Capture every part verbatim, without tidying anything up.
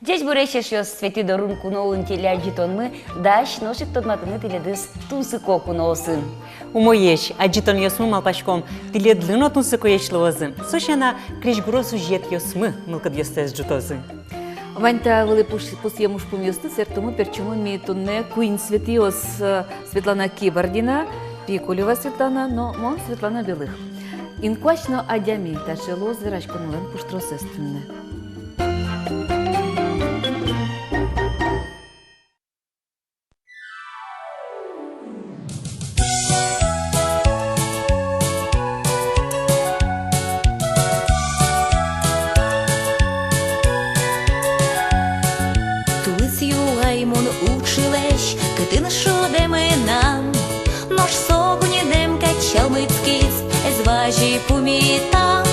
Ӟечбуресь, эшъёс! «Светӥ дорын куноын» телеадӟытонмы дась нош ик тодматыны тӥледыз тунсыко куноосын. Умоесь адӟытонъёсмы, малпаськом, тӥледлы но тунсыкоесь луозы. Со сяна, крезьгуро сюжетъёсмы мылкыдъёстэс ӝутозы. Вань та вылӥ пус-, пусъем ужпумъёсты сэрттомы-пертчомы ми туннэ куинь Светӥос, э, Светлана Кибардина, Пикулева Светлана но мон, Светлана Белых. «Инкуазь но адями» — таӵе луоз вераськонмылэн пуштросэз туннэ. Тулыс юай мон укшылэсь, кытын шудэ мынам. Нош со гуньдэм кадь чалмытскиз, ӧз вазьы пумитам.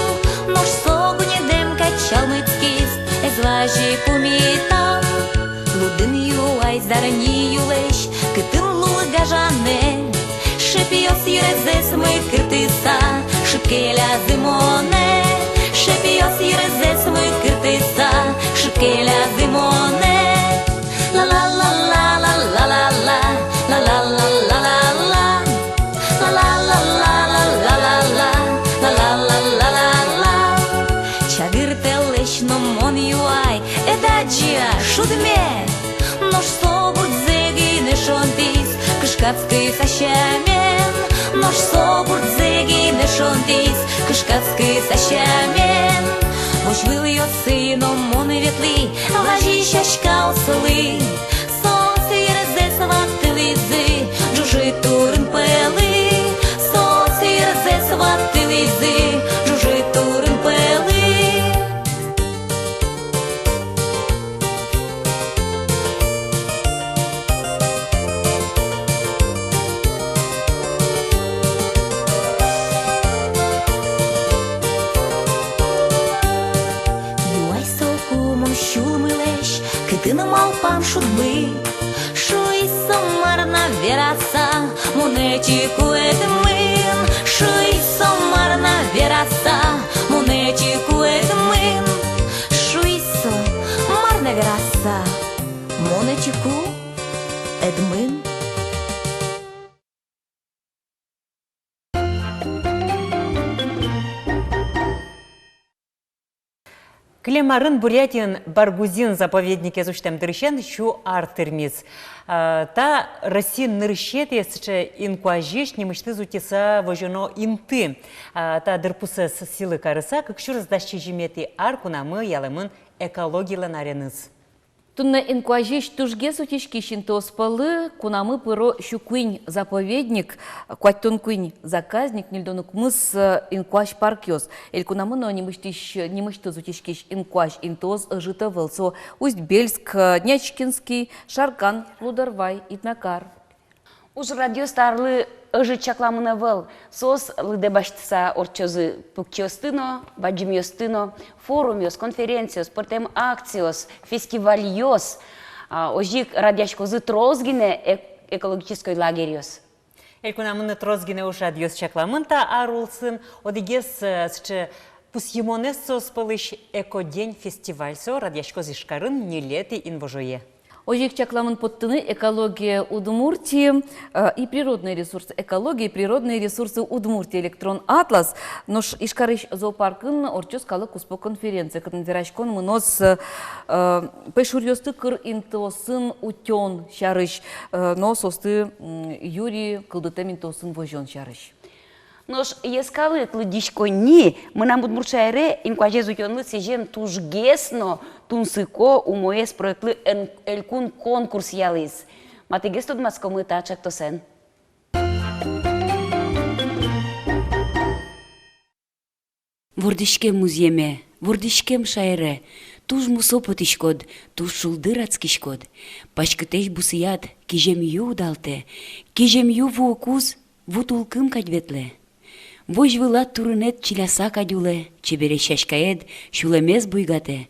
Нош со гуньдэм кадь чалмытскиз, ӧз вазьы пумитам. Лудын юай зарни юлэсь, кытын луы гажанэ. Шепъёс йырзэс мыкыртыса, шыпкелязы монэ. Шепъёс йырзэс мыкыртыса, шыпкелязы монэ. Ла-ла-ла-ла-ла-ла-ла-ла, ла-ла-ла-ла-ла-ла. Ла-ла-ла-ла-ла-ла-ла-ла, ла-ла-ла-ла-ла-ла. Чагыр тэлэсь но мон юай, ӧд адӟы-а шудме? Нош со бурдзэ гинэ шонтӥз, кышкатскы са сямен. Нош со бурдзэ гинэ шонтӥз, кышкатскы са сямен. Возь вылъёсы но мон ветлӥ, вазиськисько соослы. Соос йырзэс ваттылӥзы ӝужыт турын пӧлы. Соос йырзэс ваттылӥзы ӝужыт турын пӧлы. Юай соку мон сюлмылэсь, кытын малпам шудмы. Шуиз со мар на вераса, мон ӧтику ӧдмын. Шуиз со мар на вераса, мон ӧтику ӧдмын. Шуиз со мар на вераса, мон ӧтику ӧдмын. Кылем арын Бурятиын Баргузин заповедникез усьтэм дырысен сю ар тырмиз. А, та Россиын нырысетӥез сыӵе инкуазись нимысьтыз утиса возёно инты. А, та дырпусэз сӥлы карыса, кык сюрс дас сизьыметӥ ар кунамы ялэмын экологилэн ареныз. Туннэ инкуазись тужгес утиськись интыос пӧлы кунамы пыро сю куинь заповедник, куатьтон куинь заказник, ньыльдон укмыс, э, инкуазь паркъёс. Элькунамы но нимысьтыз, нимысьтыз утиськись инкуазь интыос ӧжыт ӧвӧл. Со Усть-Бельск, э, Нячкинский, Шаркан, Лудорвай, Итнакар. Ужрадъёс та арлы ӧжыт чакламын ӧвӧл. Соос лыдэ басьтыса ортчозы пуксьыосты но, бадӟымъёсты но, форумъёс, конференциос, пӧртэм акциос, фестивальёс, а, озьы ик радъяськозы трос гинэ эк-, экологической лагерьёс. Элькунамын но трос гинэ ужрадъёс чакламын та ар улсын. Одӥгез, э, сыӵе пусйымонэз соос пӧлысь «Экодень» фестиваль. Со радъяськоз Ижкарын ньылетӥ инвожое. Озьы ик чакламын поттыны «Экология Удмуртии», э, и «Природные ресурсы», «Экология и природные ресурсы Удмуртии» электрон атлас. Нош Ижкарысь зоопаркын ортчоз калык куспо конференция, кытын вераськон мыноз, э, пӧйшуръёсты кыр интыосын утён сярысь, э, но соосты, м, юри кылдытэм интыосын возён сярысь. Нош йӧскалык лыдӟиськонни ни «Мынам Удмурт шаере» инкуазез утёнлы сӥзем тужгес но тунсыко, умоез проектлы эн-, элькун конкурс ялӥз. Матыгес тодматскомы та ӵектосэн. Вордӥськем музъеме, вордӥськем шаере, туж мусо потӥськод, туж шулдыр адскиськод. Паськытэсь бусыяд кизем ю удалтэ, кизем ю вуыкуз ву тулкым кадь ветлэ. Возь вылад турынэд чиляса кадь улэ, чебересь сяськаед сюлэмез буйгатэ.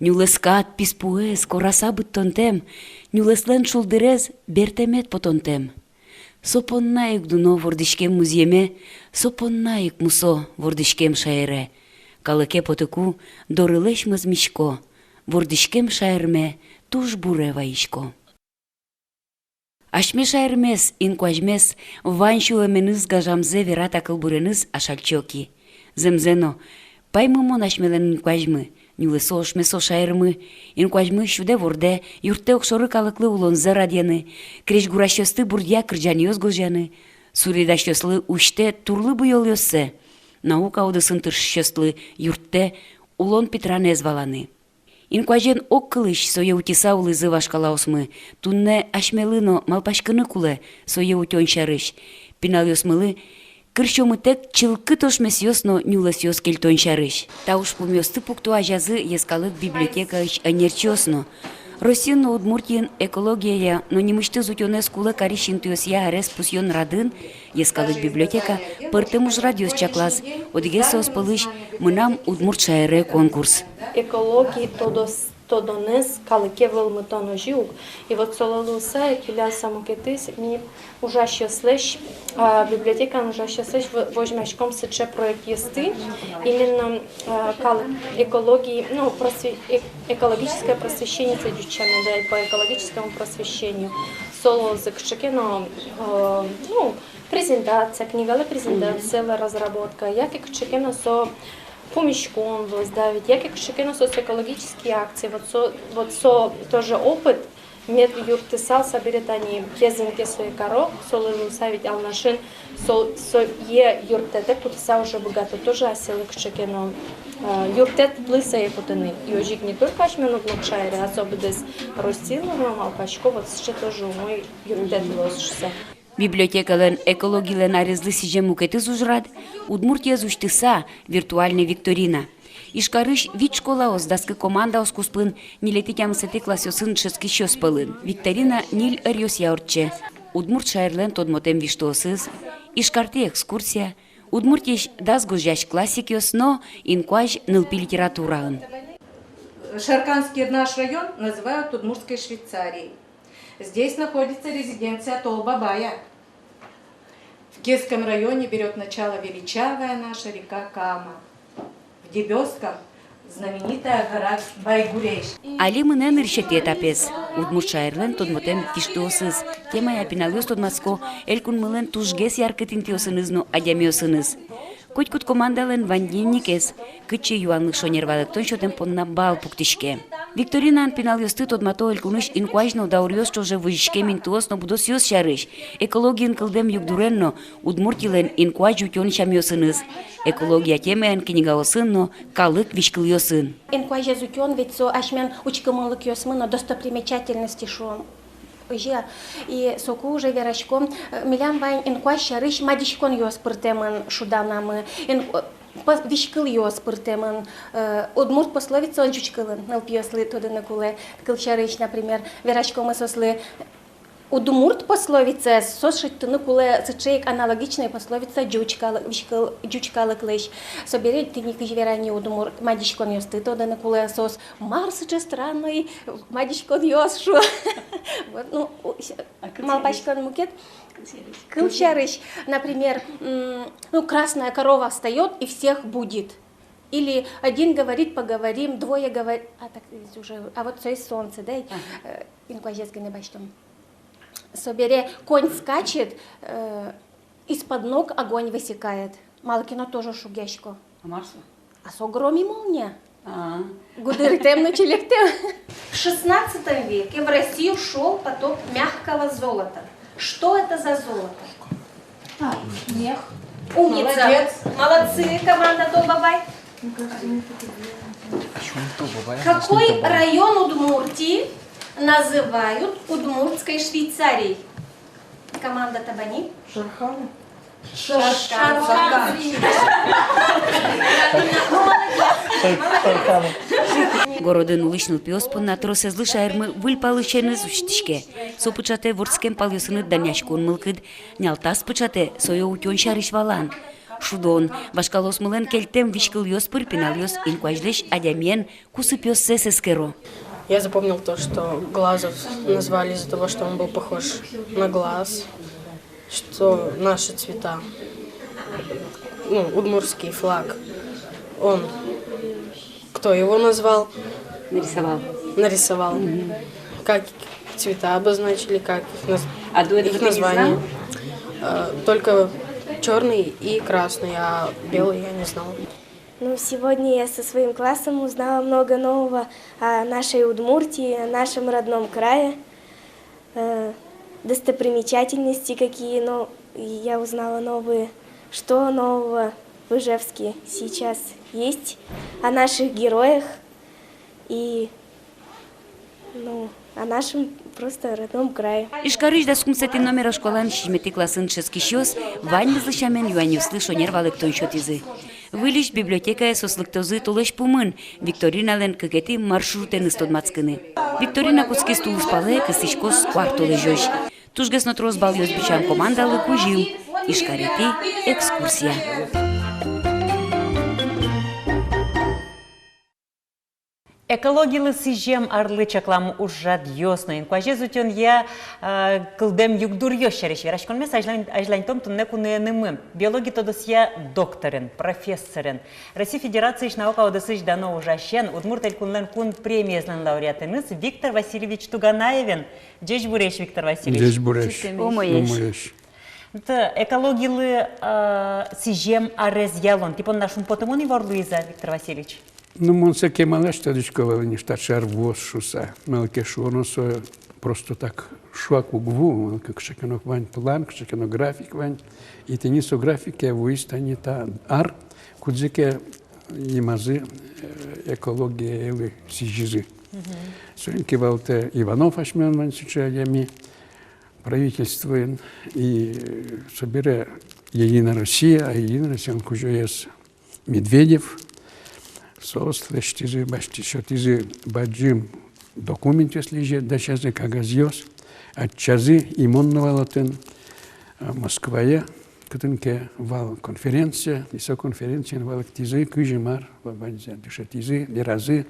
Нюлэскад писпуэз кораса быдтонтэм, нюлэслэн шулдырез бертэмед потонтэм. Со понна ик дуно вордӥськем музъеме, со понна ик мусо вордӥськем шаере. Калыке потыку, дорылэсь мӧзмисько, Вордӥськем шаерме туж буре вайисько. Асьме шаермес, инкуазьмес, вань сюлэменыз гажамзэ вера та кылбуреныз Ашальчи Оки. Зэмзэ но, паймымон асьмелэн инкуазьмы, нюлэсо-ошмесо шаермы. Инкуазьмы сюдэ-вордэ, юрттэ огшоры калыклы улонзэ радъяны, крезьгурасьёсты бурдъя кырӟанъёс гожъяны, суредасьёслы усьтэ турлы буёлъёссэ, наука удысын тыршисьёслы юрттэ улон питранэз валаны. Инкуазен огкылысь сое утьыса улӥзы вашкалаосмы. Туннэ асьмелы но малпаськыны кулэ сое утён сярысь. Пиналъёсмылы кырсёмытэк чылкыт ошмесъёс но нюлэсъёс кельтон сярысь. Та ужпумъёсты пукто азязы йӧскалык библиотекаысь ӧнерчиос но. Россиын но Удмуртиын экологияя но нимысьтыз утёнэз кулэ карись интыосъя арез пусъён радын йӧскалык библиотека пӧртэм ужрадъёс чаклаз. Одӥгез соос пӧлысь «Мынам удмурт шаере» конкурс. Экологи тодос-, тодонэз калыке вӧлмытон озьы ук. И вот солы луыса, эпиля самокетыз ми ужасьёслэсь, а, библиотекаын ужасьёслэсь в-, возьмаськом сыӵе проектъёсты, именно, а, калык экологи, ну, просве-, эк-, экологическое просвещение, сое ӟуч сямен, да, и по экологическому просвещению. Со луоз кыӵе ке но, э, ну, презентация, книгалэн презентациялэн разработка, яке кыӵе ке но со пумиськон луоз, да, ведь, яке кыӵе ке но со экологические акции, вот со, вот со тоже опыт, мед юрттысал собере тани, кезын ке сое каро, солы луыса ведь Алнашын со, сое юрттэтэк кутыса уже быгато тоже асьсэлы кыӵе ке но, э, юрттэтлы сое кутыны. И озьы ик не только асьмелэн удмурт шаере, а со быдэс Россилы но, малпасько, вот сыӵе тоже умой юрттэт луоз шуыса. Библиотекалэн экологилэн арезлы сӥзем мукетыз ужрад — Удмуртиез усьтыса виртуальной викторина. Ижкарысь вить школаос, дас кык командаос куспын ньылетӥ-тямысэтӥ классъёсын дышетскисьёс пӧлын. Викторина ньыль ӧръёсъя ортче: удмурт шаерлэн тодмотэм виштыосыз, Ижкартӥ экскурсия, Удмуртиысь дас гожъясь классикъёс но инкуазь нылпи литератураын. Шарканский наш район называют Удмуртской Швейцарией. Здесь находится резиденция Тол Бабая. В Кезском районе берёт начало величавая наша река Кама. В Дебёсском знаменитая гора Байгурезь. Али мынэ нырысетӥ этапез. Удмурт шаерлэн тодмотэм виштыосыз темая пиналъёс тодматско элькунмылэн тужгес яркыт интыосыныз но адямиосыныз. Котькуд командалэн вань дневникез, кытчы юанлык шонер валэктон сётэм понна балл пуктӥське. Викторинаын пиналъёсты тодмато элькунысь инкуазь но дауръёс ӵоже вузиськем интыос но будосъёс сярысь, экологиын кылдэм югдурен но Удмуртилэн инкуазь утён сямъёсыныз, экология темаен книгаосын но калык визькылъёсын. Инкуазез утён ведь со асьмелэн учкымонлыкъёсмы но, достопримечательности шуом. Озьы-а? И соку уже вераськом, э, милям вань инкуазь сярысь мадиськонъёс пыртэмын шудонамы, ин-, э, пос-, визькылъёс пыртэмын, э, удмурт пословицаос ӟуч кылын, нылпиослы тодыны кулэ. Кылсярысь, например, вераськомы соослы удмурт пословицаез, соос шедьтыны кулэ сыӵе ик аналогичной пословица ӟуч калык, визькыл ӟуч калыклэсь. Собере тӥни кызьы вераны удмурт, мадиськонъёсты тодыны кулэ, соос мар сыӵе странной мадиськонъёс шуо. Вот, ну, у-, с-, а кыл сярысь? Малпаськон мукет. Кыл сярысь. Кыл сярысь. Например, м, ну, красная корова встаёт и всех будит. Или один говорит, поговорим, двое говор-, а так здесь уже, а вот соиз солнце, да, ведь? Ага. Э, инкуазез гинэ басьтом. Собере конь скачет, э, из-под ног огонь высекает. Малы ке но тоже шугъясько. А мар со? А со гром и молния. А. Гудыртэм но чилектэм. В шестнадцатом веке в Россию шёл поток мягкого золота. Что это за золото? А, мех. Умница. Молодец. Молодцы, команда Тол Бабай. Мне кажется, мне это... Почему Тол Бабай? Какой район Удмуртии называют Удмуртской Швейцарией? Команда Табани. Шархан. Шархан. Шархан. Городын улӥсь нылпиос понна тросэзлы шаермы выль палысеныз усьтӥське. Со пыӵатэ вордскем палъёсыныд данъяськон мылкыд, нялтас пыӵатэ сое утён сярысь валан. Шудон, вашкалаосмылэн кельтэм визькылъёс пыр пиналъёс инкуазьлэсь адямиен кусыпъёссэс эскеро. Я запомнил то, что Глазов назвали из-за того, что он был похож на глаз, что наши цвета, ну, удмуртский флаг, он, кто его назвал? Нарисовал. Нарисовал. Как цвета обозначили, как их, наз- А до этого их ты не название знал? Э, только черный и красный, а белый я не знал. Ну, сегодня я со своим классом узнала много нового о нашей Удмуртии, о нашем родном крае. Э, достопримечательности какие, но я узнала новые. Что нового в Ижевске сейчас есть, о наших героях и, ну, о нашем просто родном крае. Ижкарысь дас укмысэтӥ номеро школаын сизьыметӥ классын дышетскисьёс ваньмызлы сямен юанъёслы шонер валэктон сётӥзы. Выльысь библиотекае соос лыктозы толэзь пумын, викториналэн кыкетӥ маршрутэныз тодматскыны. Викторина кутскиз тулыспалэ, кыстӥськоз куартолэзёзь. Тужгес но трос баллъёс бичам командалы кузьым — Ижкаретӥ экскурсия. Экологилы сӥзем арлы чаклам ужрадъёс но инкуазез утёнъя, а, кылдэм югдуръёс сярысь вераськонмес азьлань-, азьланьтом туннэ куноенымы, биологи тодосъя докторен, профессорен, Россия Федерациысь наука удысысь дано ужасен, Удмурт Элькунлэн кун премиезлэн лауреатэныз Виктор Васильевич Туганаевен. Ӟечбуресь, Виктор Васильевич. Ӟечбуресь. Умоесь. Умоесь. Та экологилы, а, сӥзем арез ялон тӥ понна шумпотымон ивор луиз-а, Виктор Васильевич? Ну, мон сое кемалась тодӥсько вал ини, таӵе ар вуоз шуыса. Малы ке шуоно, со просто так шуак уг ву, малы ке кыӵе ке но вань план, кыӵе ке но график вань. И тӥни со графике вуиз тани та ар, кудзэ ке нимазы, э, экологиелы сӥзизы. Соин кивалтэ Иванов, асьмелэн вань сыӵе адями, правительствоын, и, э, собере Единая Россия, а Единая Россиялэн кузёез Медведев, соос лэсьтӥзы, басьтӥзы, сётӥзы бадӟым документъёс лэзья, дасязы кагазъёс, ӧтчазы, и мон но вал отын, а, Москвае, кытын ке вал конференция, и со конференциын валэктӥзы, кызьы мар, ва-, ваньзэ дышетӥзы, веразы,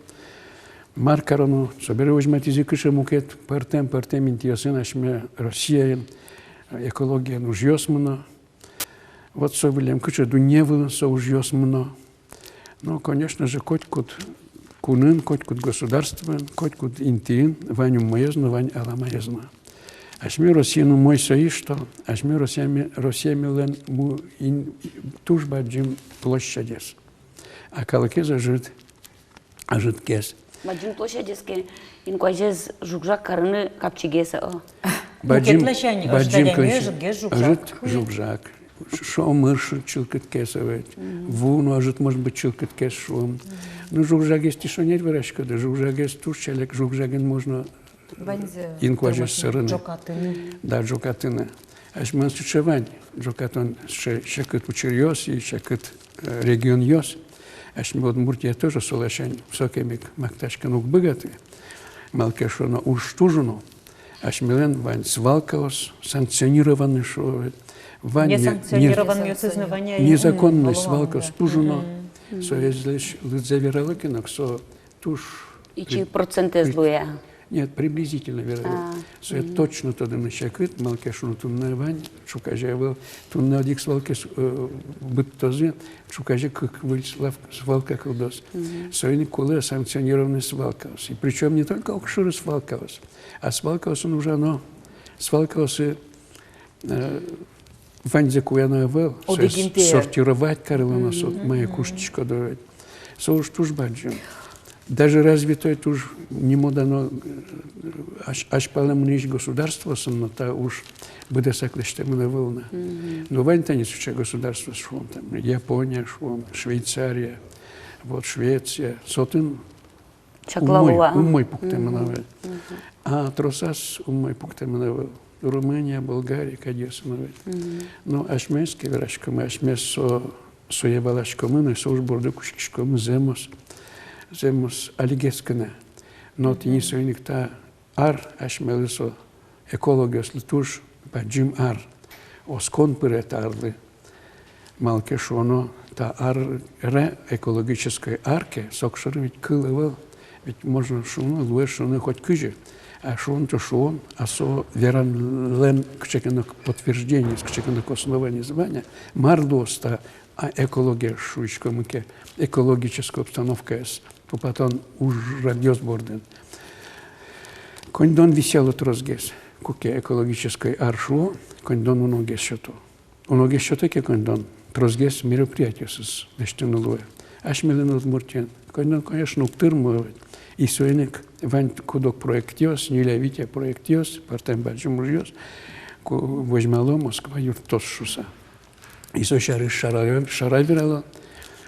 мар кароно, собере возьматӥзы, кыӵе мукет пӧртэм, пӧртэм интыосын асьме Россиын, э, экологиен ужъёс мыно. Вот со вылэм, кыӵе дунне вылын со ужъёс мыно. Но, конечно же, котькуд кунын, котькуд государствоын, котькуд интыын вань умоез но, вань аламаез но. Асьме Россиын умой соиз, что асьме Россияме-, Россиямелэн му-, ин-, туж бадӟым площадез. А калыкез ӧжыт, ӧжытгес. Бадӟым площадез ке, инкуазез жуг-жаг карыны капчигес, о. Бадӟым, мукет ласянь, бадӟым ӧжыт адямиос, площадь. Ӧжытгес жуг-жаг. Ӧжыт жуг-жаг. Ш-, шомыр ш-, чылкытгес, ӧвӧл. Ву но ӧжыт, может быть, чылкытгес шуом. Ну, жуг-жагез тӥ шонер вераськоды, жуг-жагез туж чале ик, жуг-жаген можно, э, ваньзэ инкуазез сӧрыны. Ӝокатыны. Да, ӝокатыны. Асьмелэн сыӵе вань ӝокатон, сыӵе секыт учыръёс и секыт, э, регионъёс. Асьме Удмуртия тоже со ласянь сокем ик мактаськыны уг быгаты. Малы ке шуоно, уж туж уно. Асьмелэн вань свалкаос, санкционированный, шуо ведь. Вань не-, не-, несанкционированный, незаконный свалкаос туж уно. Мгм. Соезлэсь лыдзэ верало ке но, со туж ичи при-, процентэз при-, луэ-а? Нет, приблизительно верало. А, сое мгм. Точно тодыны секыт, малы ке шуоно, туннэ вань, ӵуказе ӧвӧл, туннэ одӥг свалкаез, э, быдтозы, ӵуказе кык выль свал-, свалка кылдоз. Мгм. Соин ик кулэ санкционированный свалкаос. И причём не только огшоры свалкаос, а свалкаосын ужано, свалкаосы, э, ваньзэ куяно ӧвӧл, одӥг интые сортировать карылоно со, мае куштӥськоды ведь. Со уж туж бадӟым. Даже развитой, туж нимо дано, э, азь-, азьпалэ мынӥсь государствоосын но та уж быдэсак лэсьтэмын ӧвӧл на. Мгм. Но вань тани сыӵе государствоос, шуом, там, Япония, шуом, Швейцария, вот, Швеция. Со отын чаклало-а? Умой, умой пуктэмын ӧвӧл. Мгм. А тросаз умой пуктэмын ӧвӧл. Румыния, Болгария кадьёсын ӧвӧл. Мгм. Но асьмеос ке вераськомы, асьмеос со, сое валаськомы но, со уж борды кутскиськомы зэмос, зэмос алигес гинэ. Но тӥни соин ик та ар асьмелы, со экологъёслы туж бадӟым ар. Оскон пыре та арлы. Малы ке шуоно, та ар, ре-, экологической ар ке, со огшоры ведь кыл ӧвӧл. Ведь можно шуыны, луэ шуыны хоть кызьы. А шуон-то шуон, а со веранлэн кыӵе ке но подтверждениез, кыӵе ке но основаниез вань-а, мар луоз та, а, экология, шуиськомы ке, экологической обстановкаез. тупатон ужрадъёс бордын. Коньдон висъяло тросгес, куке экологической ар шуо, коньдон уногес сёто. Уногес сётэ ке коньдон, тросгес мероприятиосыз лэсьтыны луэ. Асьмелэн Удмуртиын коньдон, конечно, уг тырмы, и соин ик вань куд-ог проектъёс, ньыль-вить проектъёс, пӧртэм бадӟым ужъёс, ку возьмало Москва юрттоз шуса. И со сярысь шара, шара верало.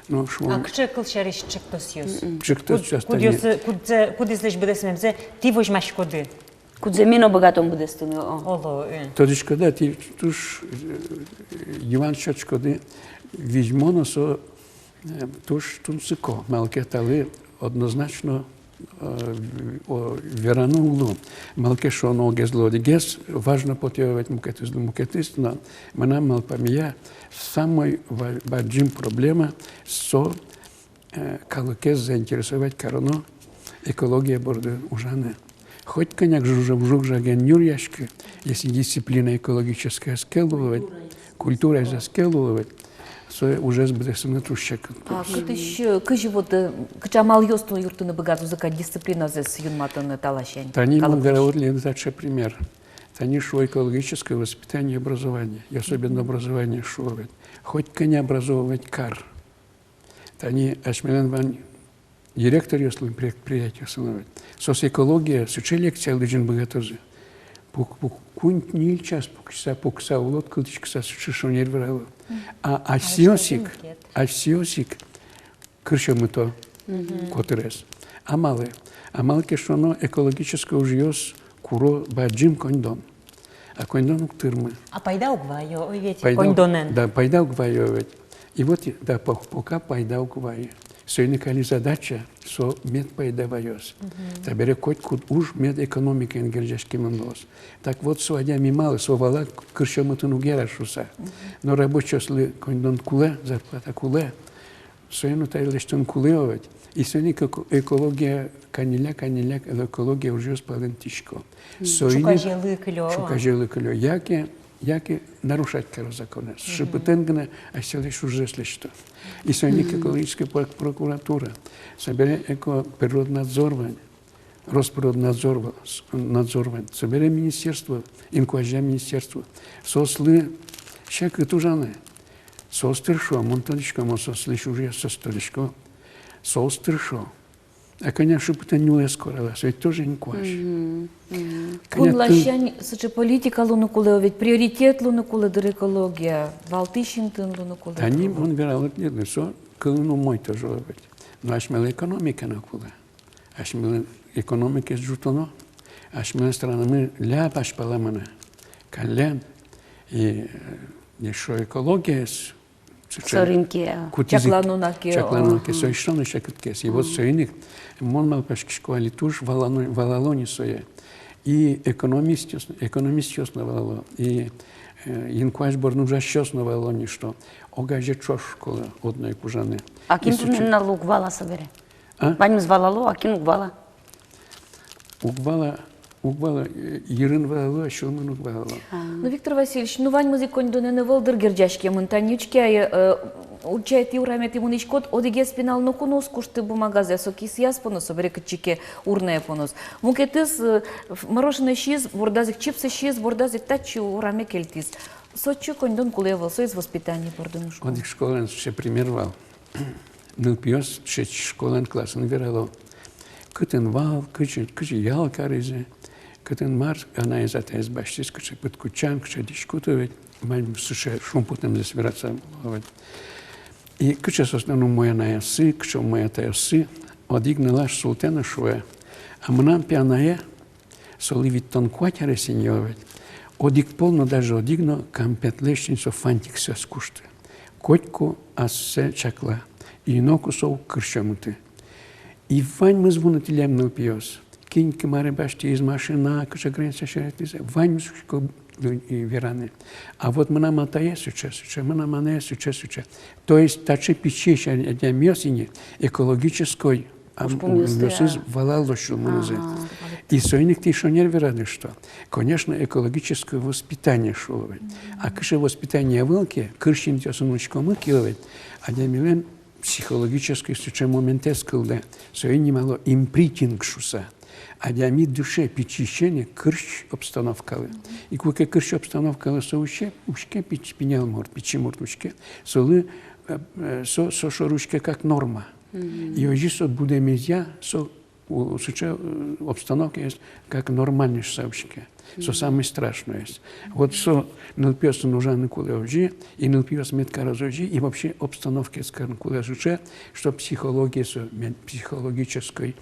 Ну, шуом. А кыӵе кыл сярысь ӵектосъёс? М-м. Ӵектосъёс тани. Кудъёсыз, кудзэ, кудӥзлэсь быдэсмемзэ тӥ возьмаськоды? Кудзэ ми но быгатом быдэстыны, о. Оло, э. Тодӥськод-а, тӥ туж, э, юан сётӥськоды, визьмо но со, э, туж тунсыко, малы ке талы однозначно, э, о, вераны уг лу, малы ке шуоно, огезлы одӥгез важно потэ ведь, мукетызлы мукетыз, но мынам малпамея, самой ва-, бадӟым проблема со, э, калыкез заинтересовать кароно экология борды ужаны. Хоть кӧня ке жуг-, жуг-жаген нюръяськы, если дисциплина экологическая ӧз ке луы ведь, культураез ӧз ке луы ведь, со ужез быдэсыны туж секыт. А кытысь, э, кызьы вот, э, кыӵе амалъёс тон юрттыны быгатозы кадь дисциплиназэс юнматыны та ласянь? Тани мон верало тӥледлы таӵе пример. Тани шуо экологическое воспитание, образование, и особенно образование шуо ведь. Хоть кӧня образовывать кар. Тани асьмелэн вань директоръёслэн предприятиосылэн ведь. Соос экология сыӵе лекция лыдӟыны быгатозы. Пук-, пук-, куинь-ньыль час пукса, пукса улод, кылзӥськыса, сыӵе шонер верало. А асьсэос ик, асьсэос ик кырсьӧмыто котырез. А малы? А малы ке шуоно, экологической ужъёс куро бадӟым коньдон. А коньдон уг тырмы. А пайда уг вайо, ой, ведь, коньдонэн. Да, пайда уг вайо ведь. И вот, и, да, по-, пока пайда уг вайо. Соин ик али задача, со мед пайда вайоз. Табере котькуд уж мед экономикаен герӟаськемын луоз. Так вот, со адями малы, со вала, кырсьӧмытын уг яра шуса. Но рабочиослы коньдон кулэ, зарплата кулэ. Соин но тае лэсьтыны кулэ ведь. И соин ик эко-, экология каньылля, каньылля экология ужъёс палэнтӥсько. Соин ик ӵуказелы кылё. Ӵуказелы кылё. Яке, яке нарушать каро законэз. Шыпытэн гинэ асьсэлэсь ужзэс лэсьто. И соин ик экологической прок-, прокуратура. Собере эко-, природнадзор вань. Росприроднадзор ва-, с-, надзор вань. Собере министерство, инкуазья министерство. Соослы секыт ужаны. Соос тыршо, мон тодӥсько, мон соослэсь ужъёссэс тодӥсько. Соос тыршо. А кӧня шыпытэн нюлэс корало, со ведь тоже инкуазь. Мгм, мгм. Кӧня тын- Кун ласянь сыӵе политика луыны кулэ, ведь приоритет луыны кулэ, дыр, экология, валтӥсь интыын луыны кулэ. Тани мон верало тӥледлы, со кылын умой тоже ведь. Но асьмелэн экономика но кулэ. Асьмелэн экономикаез ӝутоно, асьмелэн странамы ляб азьпала мынэ. Каллен, и, э, ещё экологиез сыӵе соринке, а, кутӥзы чаклано на ке, чаклано на ке, о, со ещё но секытгес. И вот соин ик мон малпаськисько, али туж валано, валало ни сое. И экономистъёс, экономистъёс но валало, и, э, инкуазь бордын ужасьёс но валало ни, что огазе ӵош кулэ одно ик ужаны. А кин туннэ нуналлы уг вала собере? А? Ваньмыз валало, а кин уг вала? Уг вала, уг вала, э, йырын валало, а сюлмын уг валало. А. Ну, Виктор Васильевич, ну, ваньмыз ик коньдонэн ӧвӧл, дыр, герӟаськемын. Тани учке ай, э, утчай, тӥ ураметӥ мынӥськод, одӥгез пинал ноку но уз кушты бумагазэ, со кисыяз поноз, собере кытчы ке урнае поноз. Мукетыз, э, ф-, мороженое сиз, бордаз ик чипсы сиз, бордаз ик татчы ураме кельтӥз. Со отчы коньдон кулэ ӧвӧл, соиз воспитание бордын, шуко. Одӥг школаын сыӵе пример вал. Нылпиос сыӵе школаын, классын верало, кытын вал, кызьы, кызьы ял каризы, кытын мар анаез-атаез басьтӥз, кыӵе пыдкутчан, кыӵе дӥськут, ведь ваньмыз сыӵе шумпотэмзэс вераса вал, ведь. И кыӵе соослэн умой анаоссы, кыӵе умой атаоссы. Одӥг нылаш султэ но шуэ: а мынам пе анае, солы витьтон куать арес ини, ведь, одӥг пол но, даже одӥг но кампетлэсь ини со фантиксэ ӧз кушты. Котьку ассэ чакла, и ноку со уг кырсьӧмыты. И ваньмыз вунэтӥллям нылпиос. Кин ке маре басьтӥз, машина, кыӵе граница сьӧры ветлӥз, ваньмыз учко и вераны. А вот мынам атае сыӵе, сыӵе, мынам анае сыӵе, сыӵе. То есть таӵе пичи ещё адямиос ини экологической ужпумъёсыз валало сюлмынызы. Ага. И соин ик тӥ шонер верады, что, конечно, экологическое воспитание шуо ведь. А кыӵе воспитание ӧвӧл ке, кырсь интыосын учкомы ке ведь, адямилэн психологической сыӵе моментэз кылдэ, сое нимало импринтинг шуыса. Адями дыше пичиысене кырсь обстановкалы. И куке кырсь обстановкалы со усе, учке пич-, пинал мурт, пичи мурт учке, солы, э, э, со, со шоры учке как норма. И озьы со будэмезъя, со у-, сыӵе, э, обстановкаез как нормальной шуыса учке. Со самой страшноез. Вот со нылпиосын ужаны кулэ озьы, и нылпиос мед карозы озьы, и вообще обстановкаез карыны кулэ сыӵе, что психология со, мед-, психологической,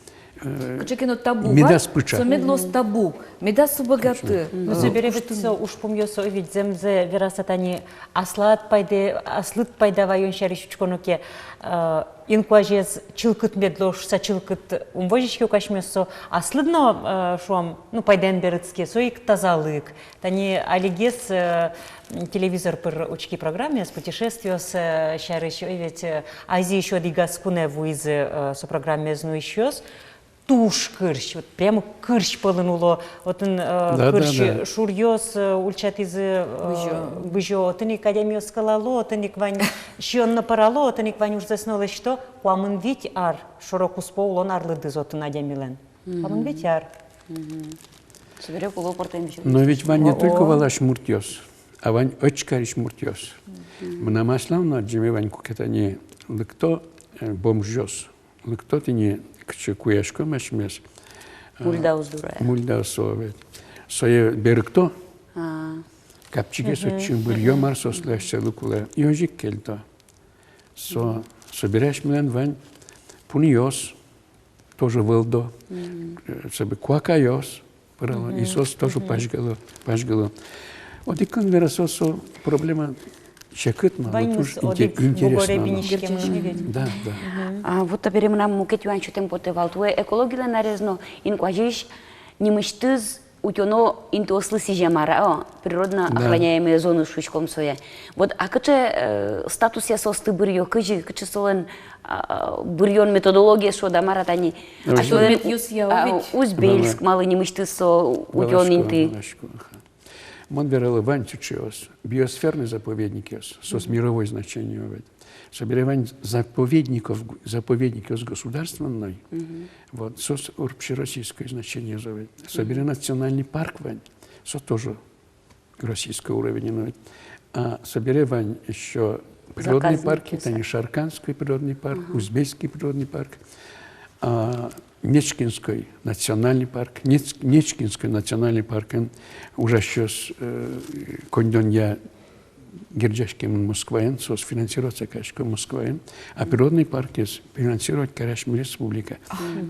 э, кыӵе ке но табу медаз пыӵа. Со мед луоз табу, медаз со быгаты. Ну, собере ведь со ужпумъёс, ведь зэмзэ вераса, тани аслад пайда, аслыд пайда ваён сярысь учконо ке, э, инкуазез чылкыт мед луоз шуыса, чылкыт ум возиське ук асьмеос, со аслыд но, э, шуом, ну, пайдаен берытске, со ик тазалык. Тани алигес, э, телевизор пыр учки программаез, путешествиос, э, сярысь, ой, ведь, э, Азиысь одӥгаз кунэ вуизы, э, со программаез нуисьёс. Туж кырсь, вот прямо кырсь пӧлын уло, отын, э, да, да, кырсь, да, шуръёс, э, ульчатӥзы, э, бызё, бызё, отын ик адямиос кӧлало, отын ик вань сиён но пӧрало, отын ик вань ужзэс но лэсьто. Куамын вить ар шоро-куспо улон арлыдыз отын адямилэн. Куамын вить ар. Собере кулэ пӧртэм. Но ведь вань не только валась муртъёс, а вань ӧч карись муртъёс. Мынам аслам но адӟеме вань, куке тани лыкто, э, бомжъёс. Лыкто тӥни, кытчы куяськом асьмеос. А, мульдаос дорае. Мульдаос, со ведь. Сое берыкто. А. Капчигес отчы быръё, мар соослы асьсэлы кулэ. И озьы ик кельто. Со, собере асьмелэн вань пунъёс тоже вӧлдо. Э, собере куакаос пырало, и соос тоже пазьгало, пазьгало. Одӥг кылын вераса, со проблема секыт но, но туж инте-, интересно но. Да, да. А вот табере мынам мукет юан сётэм потэ вал. Туэ экологилэн арез но, инкуазьысь нимысьтыз утёно интыослы сӥзем ар, о, природно охраняемые зоны шуиськом сое. Вот, а кыӵе, э, статусъя соосты быръё, кызьы, кыӵе солэн, а, быръён методологиез шуод-а, мар-а тани. Озьы. Асьмелэн, а, Узбельск, малы нимысьтыз со утён инты. Валасько, валасько, аха. Мон верало, вань сыӵеос, биосферный заповедникъёс, соос мировой значение ведь. Собере вань заповедников, заповедникъёс государственной, вот, соос общероссийское значение ведь. Собере национальный парк вань, со тоже российской уровень но ведь. А собере вань ещё природный парк, заказникъёс, тани Шарканской природный парк, Узбельский природный парк, а, Нечкинской национальный парк. Неч-, Нечкинской национальный паркын ужасьёс, э, коньдонъя герӟаськемын Москваын, соос финансироваться карисько Москваын. А природный паркъёс финансировать каре асьме республика.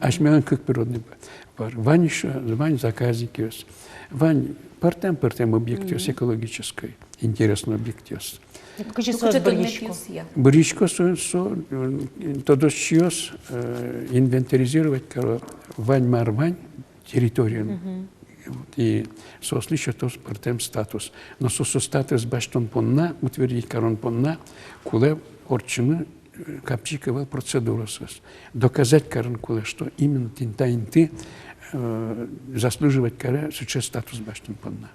Асьмелэн кык природный па-, парк. Вань ещё, вань заказникъёс, вань пӧртэм-пӧртэм объектъёс экологической интересной объектъёс. Кызьы соос быръисько? Быръисько со, со, э, тодосчиос, э, инвентаризировать каро, вань мар вань территориын. Вот, и соослы сётозы пӧртэм статус. Но со, со статус басьтон понна, утвердить карон понна кулэ ортчыны, э, капчи ик ӧвӧл процедураосыз. Доказать карыны кулэ, что именно тӥни та инты, э, заслуживать каре сыӵе статус басьтон понна.